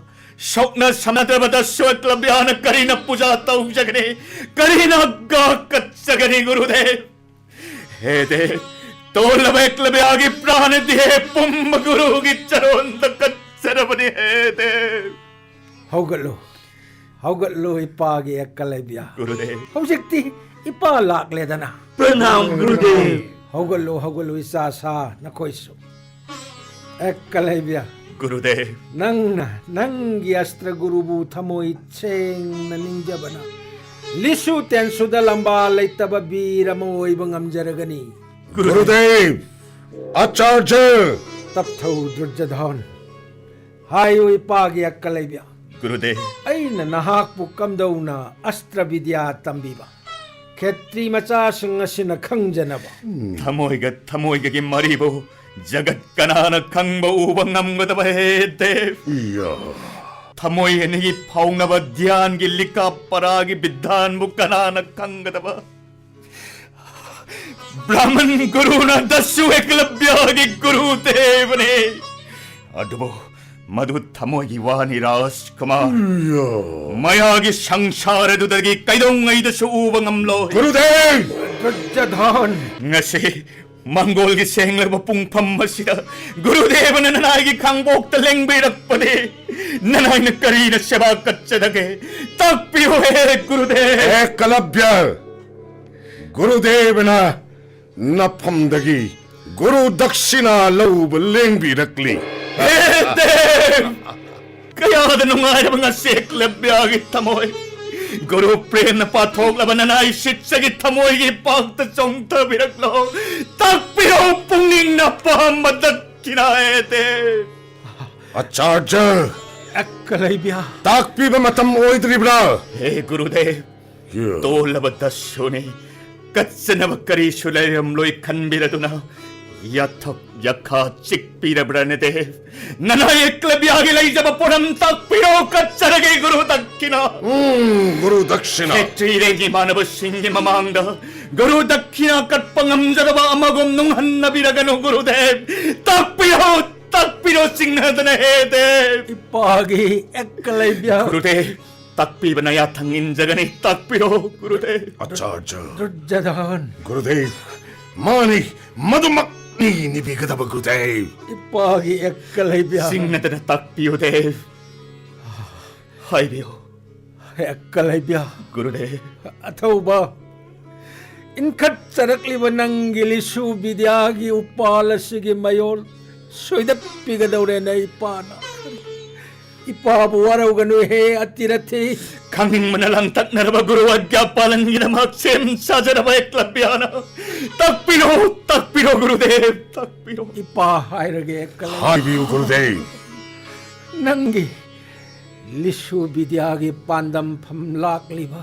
ꯁꯣꯛꯅ ꯁꯝꯅꯗ꯭ꯔꯕ ꯗꯁꯨ ꯑꯦꯀꯂꯕ꯭ꯌꯥꯅ ꯀꯔꯤꯅ ꯄꯨꯖꯥ ꯇꯧꯖꯒꯅꯤ? ꯀꯔꯤꯅ ꯒꯥ ꯀꯠꯆꯒꯅꯤ, ꯒꯨꯔꯨꯗꯦꯕ? ꯍꯦ ꯗꯦꯕ, ꯇꯣꯜꯂꯕ ꯑꯦꯀꯂꯕ꯭ꯌꯥꯒꯤ ꯄ꯭ꯔꯥꯅꯗꯤ ꯍꯦ ꯄꯨꯝꯕ ꯒꯨꯔꯨꯒꯤ ꯆꯔꯣꯟꯗ ꯀꯠꯆꯔꯕꯅꯤ, ꯍꯦ ꯗꯦꯕ꯫ ꯍꯧꯒꯠꯂꯨ, ꯍꯧꯒꯠꯂꯨ, ꯏꯄꯥꯒꯤ ꯑꯦꯀꯂꯕ꯭ꯌ꯫ ꯒꯨꯔꯨꯗꯦꯕ꯫ ꯍꯧꯖꯤꯛꯇꯤ ꯏꯄꯥ ꯂꯥꯛꯂꯦꯗꯅ꯫ ꯄ꯭ꯔꯅꯥꯝ, ꯒꯨꯔꯨꯗꯦꯕ꯫ ꯍꯧꯒꯠꯂꯨ, ꯍꯧꯒꯠꯂꯨ, ꯏꯆꯥꯁꯥ, ꯅꯈꯣꯏꯁꯨ꯫ ꯑꯦꯀꯂꯕ꯭ꯌ꯫ ꯒꯨꯔꯨꯗꯦꯕ꯫ ꯅꯪꯅ ꯅꯪꯒꯤ ꯑꯁꯇ꯭ꯔ ꯒꯨꯔꯨꯕꯨ ꯊꯃꯣꯏ ꯁꯦꯡꯅ ꯅꯤꯡꯖꯕꯅ ꯂꯤꯁꯨ ꯇꯦꯟꯁꯨꯗ ꯂꯝꯕꯥ ꯂꯩꯇꯕ ꯕꯤꯔ ꯑꯃ ꯑꯣꯏꯕ ꯉꯝꯖꯔꯒꯅꯤ꯫ ꯒꯨꯔꯨꯗꯦꯕ꯫ ꯑꯆꯥꯔꯖ! ꯇꯞꯊꯧ, ꯗꯨꯔꯖꯙꯣꯟ꯫ ꯍꯥꯏꯌꯨ, ꯏꯄꯥꯒꯤ ꯑꯦꯀꯂꯕ꯭ꯌ꯫ ꯒꯨꯔꯨꯗꯦꯕ꯫ ꯑꯩꯅ ꯅꯍꯥꯛꯄꯨ ꯀꯝꯗꯧꯅ ꯑꯁꯇ꯭ꯔ ꯕꯤꯗ꯭ꯌꯥ ꯇꯝꯕꯤꯕ ꯈꯦꯇ꯭ꯔꯤ ꯃꯆꯥꯁꯤꯡ ꯑꯁꯤꯅ ꯈꯪꯖꯅꯕ꯫ ꯊꯃꯣꯏꯒ ꯊꯃꯣꯏꯒꯒꯤ ꯃꯔꯤꯕꯨ ꯖꯒꯠ ꯀꯅꯥꯅ ꯈꯪꯕ ꯎꯕ ꯉꯝꯒꯗꯕ, ꯍꯦ ꯗꯦꯕ? ꯏꯌꯥ꯫ ꯊꯃꯣꯏ ꯑꯅꯤꯒꯤ ꯐꯥꯎꯅꯕ ꯙ꯭ꯌꯥꯟꯒꯤ ꯂꯤꯀꯥ ꯄꯔꯥꯒꯤ ꯕꯤꯙꯥꯟꯕꯨ ꯀꯅꯥꯅ ꯈꯪꯒꯗꯕ? ꯕ꯭ꯔꯥꯍꯃꯟ ꯒꯨꯔꯨꯅ ꯗꯁꯨ ꯑꯦꯀꯂꯕ꯭ꯌꯒꯤ ꯒꯨꯔꯨꯗꯦꯕꯅꯤ꯫ ꯑꯗꯨꯕꯨ ꯃꯗꯨ ꯊꯃꯣꯏꯒꯤ ꯋꯥꯅꯤ, ꯔꯥꯖꯀꯨꯃꯥꯔ꯫ ꯏꯌꯥ꯫ ꯃꯌꯥꯒꯤ ꯁꯪꯁꯥꯔ ꯑꯗꯨꯗꯒꯤ ꯀꯩꯗꯧꯉꯩꯗꯁꯨ ꯎꯕ ꯉꯝꯂꯣꯏ꯫ ꯒꯨꯔꯨꯗꯦꯕ! ꯗꯨꯔꯖꯙꯣꯟ! ꯉꯁꯤ ꯃꯪꯒꯣꯜꯒꯤ ꯁꯦꯡꯂꯕ ꯄꯨꯡꯐꯝ ꯑꯁꯤꯗ ꯒꯨꯔꯨꯗꯦꯕꯅ ꯅꯅꯥꯏꯒꯤ ꯈꯥꯡꯕꯣꯛꯇ ꯂꯦꯡꯕꯤꯔꯛꯄꯗꯤ ꯅꯅꯥꯏꯅ ꯀꯔꯤꯅ ꯁꯦꯕꯥ ꯀꯠꯆꯗꯒꯦ? ꯇꯥꯛꯄꯤꯌꯨ ꯍꯦ ꯒꯨꯔꯨꯗꯦꯕ꯫ ꯑꯦꯀꯂꯕ꯭ꯌ! ꯒꯨꯔꯨꯗꯦꯕꯅ ꯅꯐꯝꯗꯒꯤ ꯒꯨꯔꯨ ꯗꯛꯁꯤꯅꯥ ꯂꯧꯕ ꯂꯦꯡꯕꯤꯔꯛꯂꯤ꯫ ꯍꯦ ꯗꯦꯕ! ꯀꯌꯥꯗ ꯅꯨꯡꯉꯥꯏꯔꯕ ꯉꯁꯤ ꯑꯦꯀꯂꯕ꯭ꯌꯒꯤ ꯊꯃꯣꯏ꯫ ꯒꯨꯔꯨ ꯄ꯭ꯔꯦꯝꯅ ꯄꯥꯊꯣꯛꯂꯕ ꯅꯅꯥꯏ ꯁꯤꯠꯁꯒꯤ ꯊꯃꯣꯏꯒꯤ ꯄꯥꯛꯇ ꯆꯣꯡꯊꯕꯤꯔꯛꯂꯣ꯫ ꯇꯥꯛꯄꯤꯔꯣ ꯄꯨꯛꯅꯤꯡꯅ ꯑꯄꯥꯝꯕ ꯗꯛꯈꯤꯅꯥ, ꯍꯦ ꯗꯦꯕ꯫ ꯑꯆꯥꯔꯖ! ꯑꯦꯀꯂꯕ꯭ꯌ! ꯇꯥꯛꯄꯤꯕ ꯃꯇꯝ ꯑꯣꯏꯗ꯭ꯔꯤꯕ꯭ꯔꯥ? ꯍꯦ ꯒꯨꯔꯨꯗꯦꯕ, ꯌꯥ꯫ ꯇꯣꯜꯂꯕ ꯗꯁꯨꯅꯤ, ꯀꯠꯆꯅꯕ ꯀꯔꯤꯁꯨ ꯂꯩꯔꯝꯂꯣꯏ ꯈꯟꯕꯤꯔꯗꯨꯅ ꯌꯥꯊꯛ ꯌꯥꯈꯥ ꯆꯤꯛꯄꯤꯔꯕ꯭ꯔꯅꯦ ꯗꯦꯕ? ꯅꯅꯥꯏ ꯑꯦꯀꯂꯕ꯭ꯌꯒꯤ ꯂꯩꯖꯕ ꯄꯣꯠꯂꯝ ꯇꯥꯛꯄꯤꯔꯣ, ꯀꯠꯆꯔꯒꯦ ꯒꯨꯔꯨ ꯗꯛꯈꯤꯅꯥ꯫ ꯎꯝ, ꯒꯨꯔꯨ ꯗꯛꯁꯤꯅꯥ꯫ ꯈꯦꯇ꯭ꯔꯤ ꯏꯔꯦꯡ ꯏꯃꯥꯟꯅꯕꯁꯤꯡꯒꯤ ꯃꯃꯥꯡꯗ ꯒꯨꯔꯨ ꯗꯛꯈꯤꯅꯥ ꯀꯠꯄ ꯉꯝꯖꯗꯕ ꯑꯃꯒꯨꯝ ꯅꯨꯡꯍꯟꯅꯕꯤꯔꯒꯅꯨ ꯒꯨꯔꯨꯗꯦꯕ꯫ ꯇꯥꯛꯄꯤꯌꯨ, ꯇꯥꯛꯄꯤꯔꯣ ꯆꯤꯡꯅꯗꯅ ꯍꯦ ꯗꯦꯕ꯫ ꯏꯄꯥꯒꯤ ꯑꯦꯀꯂꯩꯕ꯭ꯌ꯫ ꯒꯨꯔꯨꯗꯦꯕ, ꯇꯥꯛꯄꯤꯕꯅ ꯌꯥꯊꯪ ꯏꯟꯖꯒꯅꯤ, ꯇꯥꯛꯄꯤꯔꯣ ꯒꯨꯔꯨꯗꯦꯕ꯫ ꯑꯆꯥꯔꯖ꯫ ꯗꯨꯔꯖꯙꯟ꯫ ꯒꯨꯔꯨꯗꯦꯕ, ꯃꯥꯅꯤ, ꯃꯗꯨꯃꯛꯅꯤ ꯅꯤꯕꯤꯒꯗꯕ ꯒꯨꯔꯨꯗꯦꯕ꯫ ꯏꯄꯥꯒꯤ ꯑꯦꯀꯂꯩꯕ꯭ꯌ꯫ ꯆꯤꯡꯅꯗꯅ ꯇꯥꯛꯄꯤꯌꯨ ꯗꯦꯕ꯫ ꯍꯥꯏꯕꯤꯌꯨ꯫ ꯑꯦꯀꯂꯩꯕ꯭ꯌ꯫ ꯒꯨꯔꯨꯗꯦꯕ꯫ ꯑꯊꯧꯕ, ꯏꯟꯈꯠꯆꯔꯛꯂꯤꯕ ꯅꯪꯒꯤ ꯂꯤꯁꯨ ꯕꯤꯗ꯭ꯌꯥꯒꯤ ꯎꯄꯥꯜ ꯑꯁꯤꯒꯤ ꯃꯌꯣꯜ ꯁꯣꯏꯗꯠꯄꯤꯒꯗꯧꯔꯦꯅ ꯏꯄꯥꯅ꯫ ꯏꯄꯥꯕꯨ ꯋꯥꯔꯧꯒꯅꯨ ꯍꯦ ꯑꯇꯤꯔꯊꯤ꯫ ꯈꯪꯅꯤꯡꯕꯅ ꯂꯥꯡꯇꯛꯅꯔꯕ ꯒꯨꯔꯨ ꯑꯥꯒ꯭ꯌꯥ ꯄꯥꯂꯟꯒꯤꯗꯃꯛ ꯁꯦꯝ ꯁꯥꯖꯔꯕ ꯑꯦꯀꯂꯕ꯭ꯌꯥꯅ꯫ ꯇꯥꯛꯄꯤꯔꯣ, ꯇꯥꯛꯄꯤꯔꯣ ꯒꯨꯔꯨꯗꯦꯕ, ꯇꯥꯛꯄꯤꯔꯣ꯫ ꯏꯄꯥ ꯍꯥꯏꯔꯒꯦ ꯑꯦꯀꯂꯕ꯭ꯌ꯫ ꯍꯥꯏꯕꯤꯌꯨ ꯒꯨꯔꯨꯗꯦꯕ꯫ ꯅꯪꯒꯤ ꯂꯤꯁꯨ ꯕꯤꯗ꯭ꯌꯥꯒꯤ ꯄꯥꯟꯗꯝꯐꯝ ꯂꯥꯛꯂꯤꯕ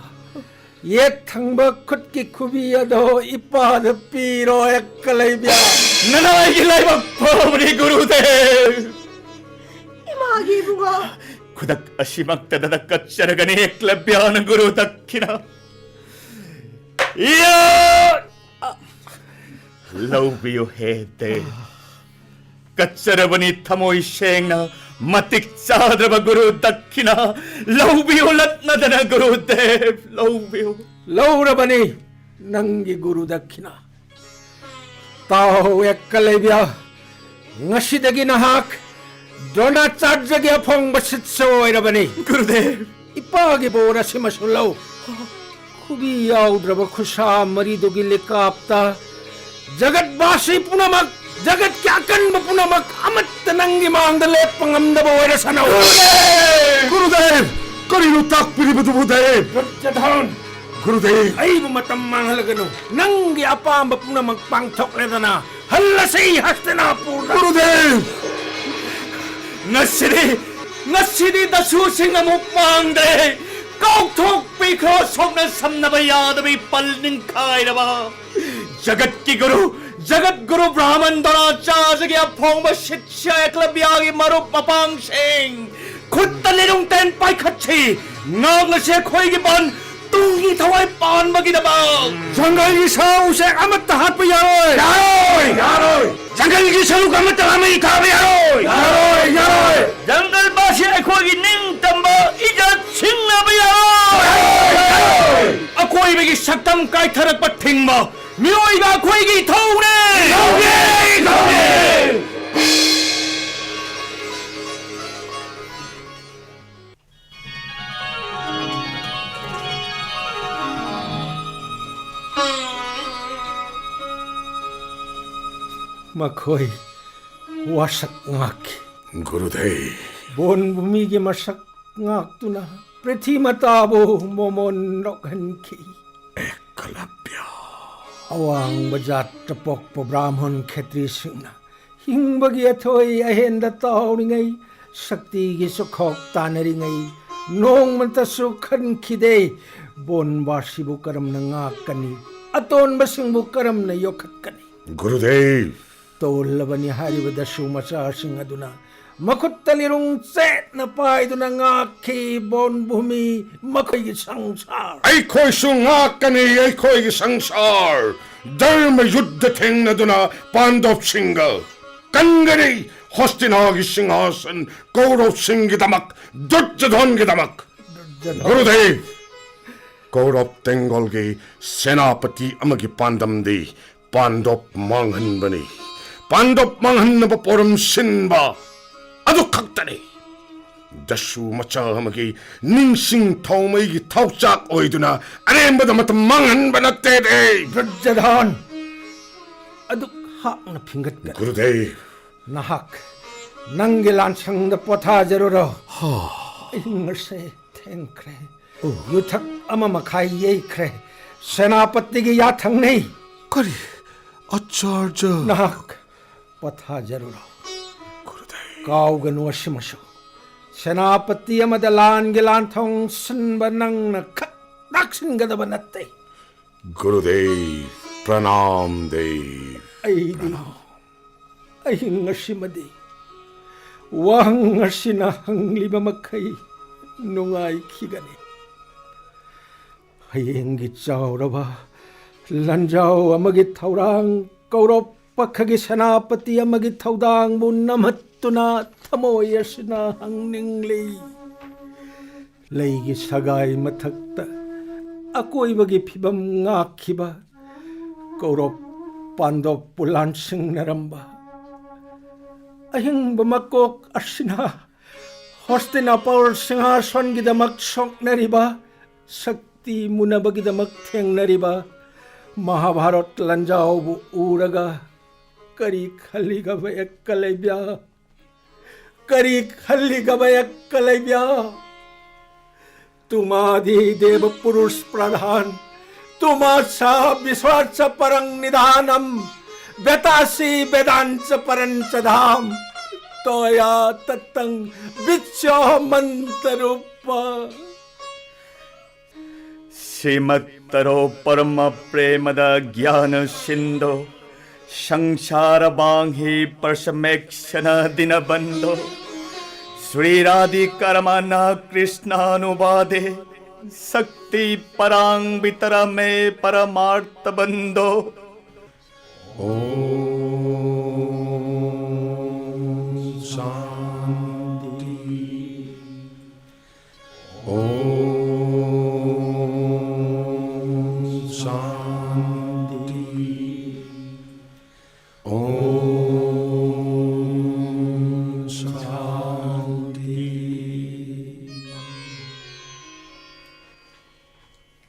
ꯌꯦꯠ ꯊꯪꯕ ꯈꯨꯠꯀꯤ ꯈꯨꯕꯤ ꯑꯗꯣ ꯏꯄꯥꯗ ꯄꯤꯔꯣ ꯑꯦꯀꯂꯩꯕ꯭ꯌ꯫ ꯅꯅꯥꯏꯒꯤ ꯂꯥꯏꯕꯛ ꯐꯕꯅꯤ ꯒꯨꯔꯨꯗꯦꯕ꯫ ꯏꯃꯥꯒꯤ ꯏꯕꯨꯡꯉꯣ꯫ ꯈꯨꯗꯛ ꯑꯁꯤꯃꯛꯇꯗ ꯀꯠꯆꯔꯒꯅꯤ ꯑꯦꯀꯂꯕ꯭ꯌꯥꯅ ꯒꯨꯔꯨ ꯗꯛꯈꯤꯅ꯫ ꯏꯌꯥ! ꯂꯧꯕꯤꯌꯨ ꯍꯦ ꯗꯦꯕ꯫ ꯀꯠꯆꯔꯕꯅꯤ ꯊꯃꯣꯏ ꯁꯦꯡꯅ, ꯃꯇꯤꯛ ꯆꯥꯗ꯭ꯔꯕ ꯒꯨꯔꯨ ꯗꯛꯈꯤꯅ꯫ ꯂꯧꯕꯤꯌꯨ ꯂꯠꯅꯗꯅ ꯒꯨꯔꯨꯗꯦꯕ, ꯂꯧꯕꯤꯌꯨ꯫ ꯂꯧꯔꯕꯅꯤ ꯅꯪꯒꯤ ꯒꯨꯔꯨ ꯗꯛꯈꯤꯅ꯫ ꯇꯥꯎ ꯑꯦꯀꯂꯩꯕ꯭ꯌ, ꯉꯁꯤꯗꯒꯤ ꯅꯍꯥꯛ ꯗ꯭ꯔꯣꯅꯥꯆꯥꯔꯖꯒꯤ ꯑꯐꯣꯡꯕ ꯁꯤꯁ꯭ꯌ ꯑꯣꯏꯔꯕꯅꯤ꯫ ꯒꯨꯔꯨꯗꯦꯕ꯫ ꯏꯄꯥꯒꯤ ꯕꯣꯔ ꯑꯁꯤꯃꯁꯨ ꯂꯧ꯫ ꯈꯨꯕꯤ ꯌꯥꯎꯗ꯭ꯔꯕ ꯈꯨꯠꯁꯥ ꯃꯔꯤꯗꯨꯒꯤ ꯂꯤꯀꯥꯞꯇ ꯖꯒꯠꯕꯥꯁꯤ ꯄꯨꯝꯅꯃꯛ, ꯖꯒꯠꯀꯤ ꯑꯀꯟꯕ ꯄꯨꯝꯅꯃꯛ ꯑꯃꯠꯇ ꯅꯪꯒꯤ ꯃꯥꯡꯗ ꯂꯦꯞꯄ ꯉꯝꯗꯕ ꯑꯣꯏꯔꯁꯅꯨ꯫ ꯒꯨꯔꯨꯗꯦꯕ! ꯀꯔꯤꯅꯣ ꯇꯥꯛꯄꯤꯔꯤꯕꯗꯨꯕꯨ ꯗꯦꯕ? ꯗꯨꯔꯖꯣꯙꯟ! ꯒꯨꯔꯨꯗꯦꯕ! ꯑꯩꯕꯨ ꯃꯇꯝ ꯃꯥꯡꯍꯜꯂꯒꯅꯨ꯫ ꯅꯪꯒꯤ ꯑꯄꯥꯝꯕ ꯄꯨꯝꯅꯃꯛ ꯄꯥꯡꯊꯣꯛꯂꯦꯗꯅ꯫ ꯍꯜꯂꯁꯤ ꯍꯁꯇꯤꯅꯥꯄꯨꯔꯗ꯫ ꯒꯨꯔꯨꯗꯦꯕ! ꯉꯁꯤꯗꯤ, ꯉꯁꯤꯗꯤ ꯗꯁꯨꯁꯤꯡ ꯑꯃꯨꯛ ꯃꯥꯡꯗ꯭ꯔꯦ꯫ ꯀꯥꯎꯊꯣꯛꯄꯤꯈ꯭ꯔꯣ ꯁꯣꯛꯅ ꯁꯝꯅꯕ ꯌꯥꯗꯕꯤ ꯄꯜ ꯅꯤꯡꯈꯥꯏꯔꯕ꯫ ꯖꯒꯠꯀꯤ ꯒꯨꯔꯨ, ꯖꯒꯠ ꯒꯨꯔꯨ ꯕ꯭ꯔꯥꯍꯃꯟ ꯗ꯭ꯔꯣꯅꯥꯆꯥꯔꯌꯒꯤ ꯑꯐꯣꯡꯕ ꯁꯤꯁ꯭ꯌ ꯑꯦꯀꯂꯕ꯭ꯌꯒꯤ ꯃꯔꯨꯞ ꯃꯄꯥꯡꯁꯤꯡ, ꯈꯨꯠꯇ ꯂꯤꯔꯨꯡ ꯇꯦꯟ ꯄꯥꯏꯈꯠꯁꯤ꯫ ꯉꯥꯛꯂꯁꯤ ꯑꯩꯈꯣꯏꯒꯤ ꯕꯟ ꯇꯨꯡꯒꯤ ꯊꯋꯥꯏ ꯄꯥꯟꯕꯒꯤꯗꯃꯛ꯫ ꯖꯪꯒꯜꯒꯤ ꯁꯥ ꯎꯆꯦꯛ ꯑꯃꯠꯇ ꯍꯥꯠꯄ ꯌꯥꯔꯣꯏ꯫ ꯌꯥꯔꯣꯏ! ꯌꯥꯔꯣꯏ! ꯖꯪꯒꯜꯒꯤ ꯁꯔꯨꯛ ꯑꯃꯠꯇ ꯑꯃ ꯊꯥꯕ ꯌꯥꯔꯣꯏ꯫ ꯌꯥꯔꯣꯏ, ꯌꯥꯔꯣꯏ꯫ ꯖꯪꯒꯜ ꯄꯥꯠꯁꯤ ꯑꯩꯈꯣꯏꯒꯤ ꯅꯤꯡꯇꯝꯕ ꯏꯖꯠ ꯁꯤꯡꯅꯕ ꯌꯥꯔꯣꯏ꯫ ꯌꯥꯔꯣꯏ, ꯌꯥꯔꯣꯏ꯫ ꯑꯀꯣꯏꯕꯒꯤ ꯁꯛꯇꯝ ꯀꯥꯏꯊꯔꯛꯄ ꯊꯤꯡꯕ ꯃꯤꯑꯣꯏꯕ ꯑꯩꯈꯣꯏꯒꯤ ꯏꯊꯧꯅꯦ꯫ ꯏꯊꯧꯅꯦ, ꯏꯊꯧꯅꯦ꯫ ꯃꯈꯣꯏ ꯋꯥꯁꯛ ꯉꯥꯛꯈꯤ꯫ ꯒꯨꯔꯨꯗꯦꯕ꯫ ꯕꯣꯟ ꯚꯨꯃꯤꯒꯤ ꯃꯁꯛ ꯉꯥꯛꯇꯨꯅ ꯄ꯭ꯔꯤꯊꯤ ꯃꯇꯥꯕꯨ ꯃꯣꯃꯣꯟ ꯅꯣꯛꯍꯟꯈꯤ꯫ ꯑꯦꯀꯂꯕ꯭ꯌ꯫ ꯑꯋꯥꯡꯕ ꯖꯥꯠꯇ ꯄꯣꯛꯄ ꯕ꯭ꯔꯥꯍꯃꯟ ꯈꯦꯇ꯭ꯔꯤꯁꯤꯡꯅ ꯍꯤꯡꯕꯒꯤ ꯑꯊꯣꯏ ꯑꯍꯦꯟꯗ ꯇꯥꯎꯔꯤꯉꯩ, ꯁꯛꯇꯤꯒꯤ ꯆꯨꯈꯣꯛ ꯇꯥꯟꯅꯔꯤꯉꯩ, ꯅꯣꯡꯃꯇꯁꯨ ꯈꯟꯈꯤꯗꯦ, ꯕꯣꯟꯕꯥꯁꯤꯕꯨ ꯀꯔꯝꯅ ꯉꯥꯛꯀꯅꯤ, ꯑꯇꯣꯟꯕꯁꯤꯡꯕꯨ ꯀꯔꯝꯅ ꯌꯣꯛꯈꯠꯀꯅꯤ꯫ ꯒꯨꯔꯨꯗꯦꯕ! ꯇꯣꯜꯂꯕꯅꯤ ꯍꯥꯏꯔꯤꯕ ꯗꯁꯨ ꯃꯆꯥꯁꯤꯡ ꯑꯗꯨꯅ ꯃꯈꯨꯠꯇ ꯂꯤꯔꯨꯡ ꯆꯦꯠꯅ ꯄꯥꯏꯗꯨꯅ ꯉꯥꯛꯈꯤ ꯕꯣꯟ ꯚꯨꯃꯤ, ꯃꯈꯣꯏꯒꯤ ꯁꯪꯁꯥꯔ꯫ ꯑꯩꯈꯣꯏꯁꯨ ꯉꯥꯛꯀꯅꯤ ꯑꯩꯈꯣꯏꯒꯤ ꯁꯪꯁꯥꯔ꯫ ꯙꯔꯃ ꯌꯨꯗꯙ ꯊꯦꯡꯅꯗꯨꯅ ꯄꯥꯟꯗꯕꯁꯤꯡꯒ ꯀꯟꯒꯅꯤ ꯍꯣꯁꯇꯤꯅꯥꯒꯤ ꯁꯤꯡꯍꯥꯁꯟ ꯀꯧꯔꯕꯁꯤꯡꯒꯤꯗꯃꯛ, ꯗꯨꯔꯖꯙꯣꯟꯒꯤꯗꯃꯛ꯫ ꯗꯨꯔꯖꯙꯣꯟ꯫ ꯒꯨꯔꯨꯗꯦꯕ! ꯀꯧꯔꯕ ꯇꯦꯡꯒꯣꯜꯒꯤ ꯁꯦꯅꯥꯄꯇꯤ ꯑꯃꯒꯤ ꯄꯥꯟꯗꯝꯗꯤ ꯄꯥꯟꯗꯕ ꯃꯥꯡꯍꯟꯕꯅꯤ꯫ ꯄꯥꯟꯗꯕ ꯃꯥꯡꯍꯟꯅꯕ ꯄꯣꯔꯝ ꯁꯤꯟꯕ ꯑꯗꯨ ꯈꯛꯇꯅꯤ꯫ ꯗꯁꯨ ꯃꯆꯥ ꯑꯃꯒꯤ ꯅꯤꯡꯁꯤꯡ ꯊꯧꯃꯩꯒꯤ ꯊꯧꯆꯥꯛ ꯑꯣꯏꯗꯨꯅ ꯑꯔꯦꯝꯕꯗ ꯃꯇꯝ ꯃꯥꯡꯍꯟꯕ ꯅꯠꯇꯦꯅꯦ꯫ ꯗꯨꯔꯖꯙꯣꯟ! ꯑꯗꯨꯛ ꯍꯥꯛꯅ ꯐꯤꯡꯒꯠꯀꯅꯨ꯫ ꯒꯨꯔꯨꯗꯦꯕ! ꯅꯍꯥꯛ ꯅꯪꯒꯤ ꯂꯥꯟꯁꯪꯗ ꯄꯣꯊꯥꯖꯔꯨꯔꯣ꯫ ꯍꯥ꯫ ꯑꯍꯤꯡ ꯑꯁꯦ ꯊꯦꯡꯈ꯭ꯔꯦ꯫ ꯑꯣ꯫ ꯌꯨꯊꯛ ꯑꯃ ꯃꯈꯥꯏ ꯌꯩꯈ꯭ꯔꯦ꯫ ꯁꯦꯅꯥꯄꯇꯤꯒꯤ ꯌꯥꯊꯪꯅꯤ꯫ ꯀꯔꯤ? ꯑꯆꯥꯔꯖ! ꯅꯍꯥꯛ ꯄꯣꯊꯥꯖꯔꯨꯔꯣ꯫ ꯒꯨꯔꯨꯗꯦꯕ! ꯀꯥꯎꯒꯅꯨ ꯑꯁꯤꯃꯁꯨ꯫ ꯁꯦꯅꯥꯄꯇꯤ ꯑꯃꯗ ꯂꯥꯟꯒꯤ ꯂꯥꯟꯊꯣꯡ ꯁꯤꯟꯕ ꯅꯪꯅ ꯈꯛ ꯂꯥꯛꯁꯤꯟꯒꯗꯕ ꯅꯠꯇꯦ꯫ ꯒꯨꯔꯨꯗꯦꯕ, ꯄ꯭ꯔꯅꯥꯝ ꯗꯦꯕ꯫ ꯑꯩꯗꯤ ꯄ꯭ꯔꯅꯥꯝ꯫ ꯑꯍꯤꯡ ꯑꯁꯤꯃꯗꯤ ꯋꯥꯍꯪ ꯑꯁꯤꯅ ꯍꯪꯂꯤꯕ ꯃꯈꯩ ꯅꯨꯡꯉꯥꯏꯈꯤꯒꯅꯤ꯫ ꯍꯌꯦꯡꯒꯤ ꯆꯥꯎꯔꯕ ꯂꯥꯟꯖꯥꯎ ꯑꯃꯒꯤ ꯊꯧꯔꯥꯡ ꯀꯧꯔꯕ ꯄꯈꯒꯤ ꯁꯦꯅꯥꯄꯇꯤ ꯑꯃꯒꯤ ꯊꯧꯗꯥꯡꯕꯨ ꯅꯝꯍꯠꯇꯨꯅ ꯊꯃꯣꯏ ꯑꯁꯤꯅ ꯍꯪꯅꯤꯡꯂꯤ꯫ ꯂꯩꯒꯤ ꯁꯒꯥꯏ ꯃꯊꯛꯇ ꯑꯀꯣꯏꯕꯒꯤ ꯐꯤꯕꯝ ꯉꯥꯛꯈꯤꯕ ꯀꯧꯔꯣꯞ ꯄꯥꯟꯗꯣꯞꯄꯨ ꯂꯥꯟꯁꯤꯡꯅꯔꯝꯕ ꯑꯍꯤꯡꯕ ꯃꯀꯣꯛ ꯑꯁꯤꯅ ꯍꯣꯁꯇꯤꯅꯥꯄꯨꯔ ꯁꯤꯡꯍꯥꯁꯣꯟꯒꯤꯗꯃꯛ ꯁꯣꯛꯅꯔꯤꯕ, ꯁꯛꯇꯤ ꯃꯨꯟꯅꯕꯒꯤꯗꯃꯛ ꯊꯦꯡꯅꯔꯤꯕ ꯃꯍꯥꯚꯥꯔꯠ ꯂꯥꯟꯖꯥꯎꯕꯨ ꯎꯔꯒ ꯀꯔꯤ ꯈꯜꯂꯤꯒꯕ ꯑꯦꯛꯀ ꯂꯩꯕ꯭ꯌꯥ? ꯀꯔꯤ ꯈꯜꯂꯤꯒꯕ ꯑꯦꯛꯀ ꯂꯩꯕ꯭ꯌꯥ? तुम्हादिदेव पुरुष प्रधान, तुम्हासा विश्वाच परं निधानम, वेतासि वेदांच परंच धाम, त्वया तत्तं विच्यो मंत्र रूप। श्रीमत्तरो परम प्रेमद ज्ञान सिंधो, संसार बांही परसमेक्षण दीनबंधो, श्री राधिकरमण कृष्णानुवादे शक्ति परां वितर मे परमार्थ बंधो। ओम शांति। ओम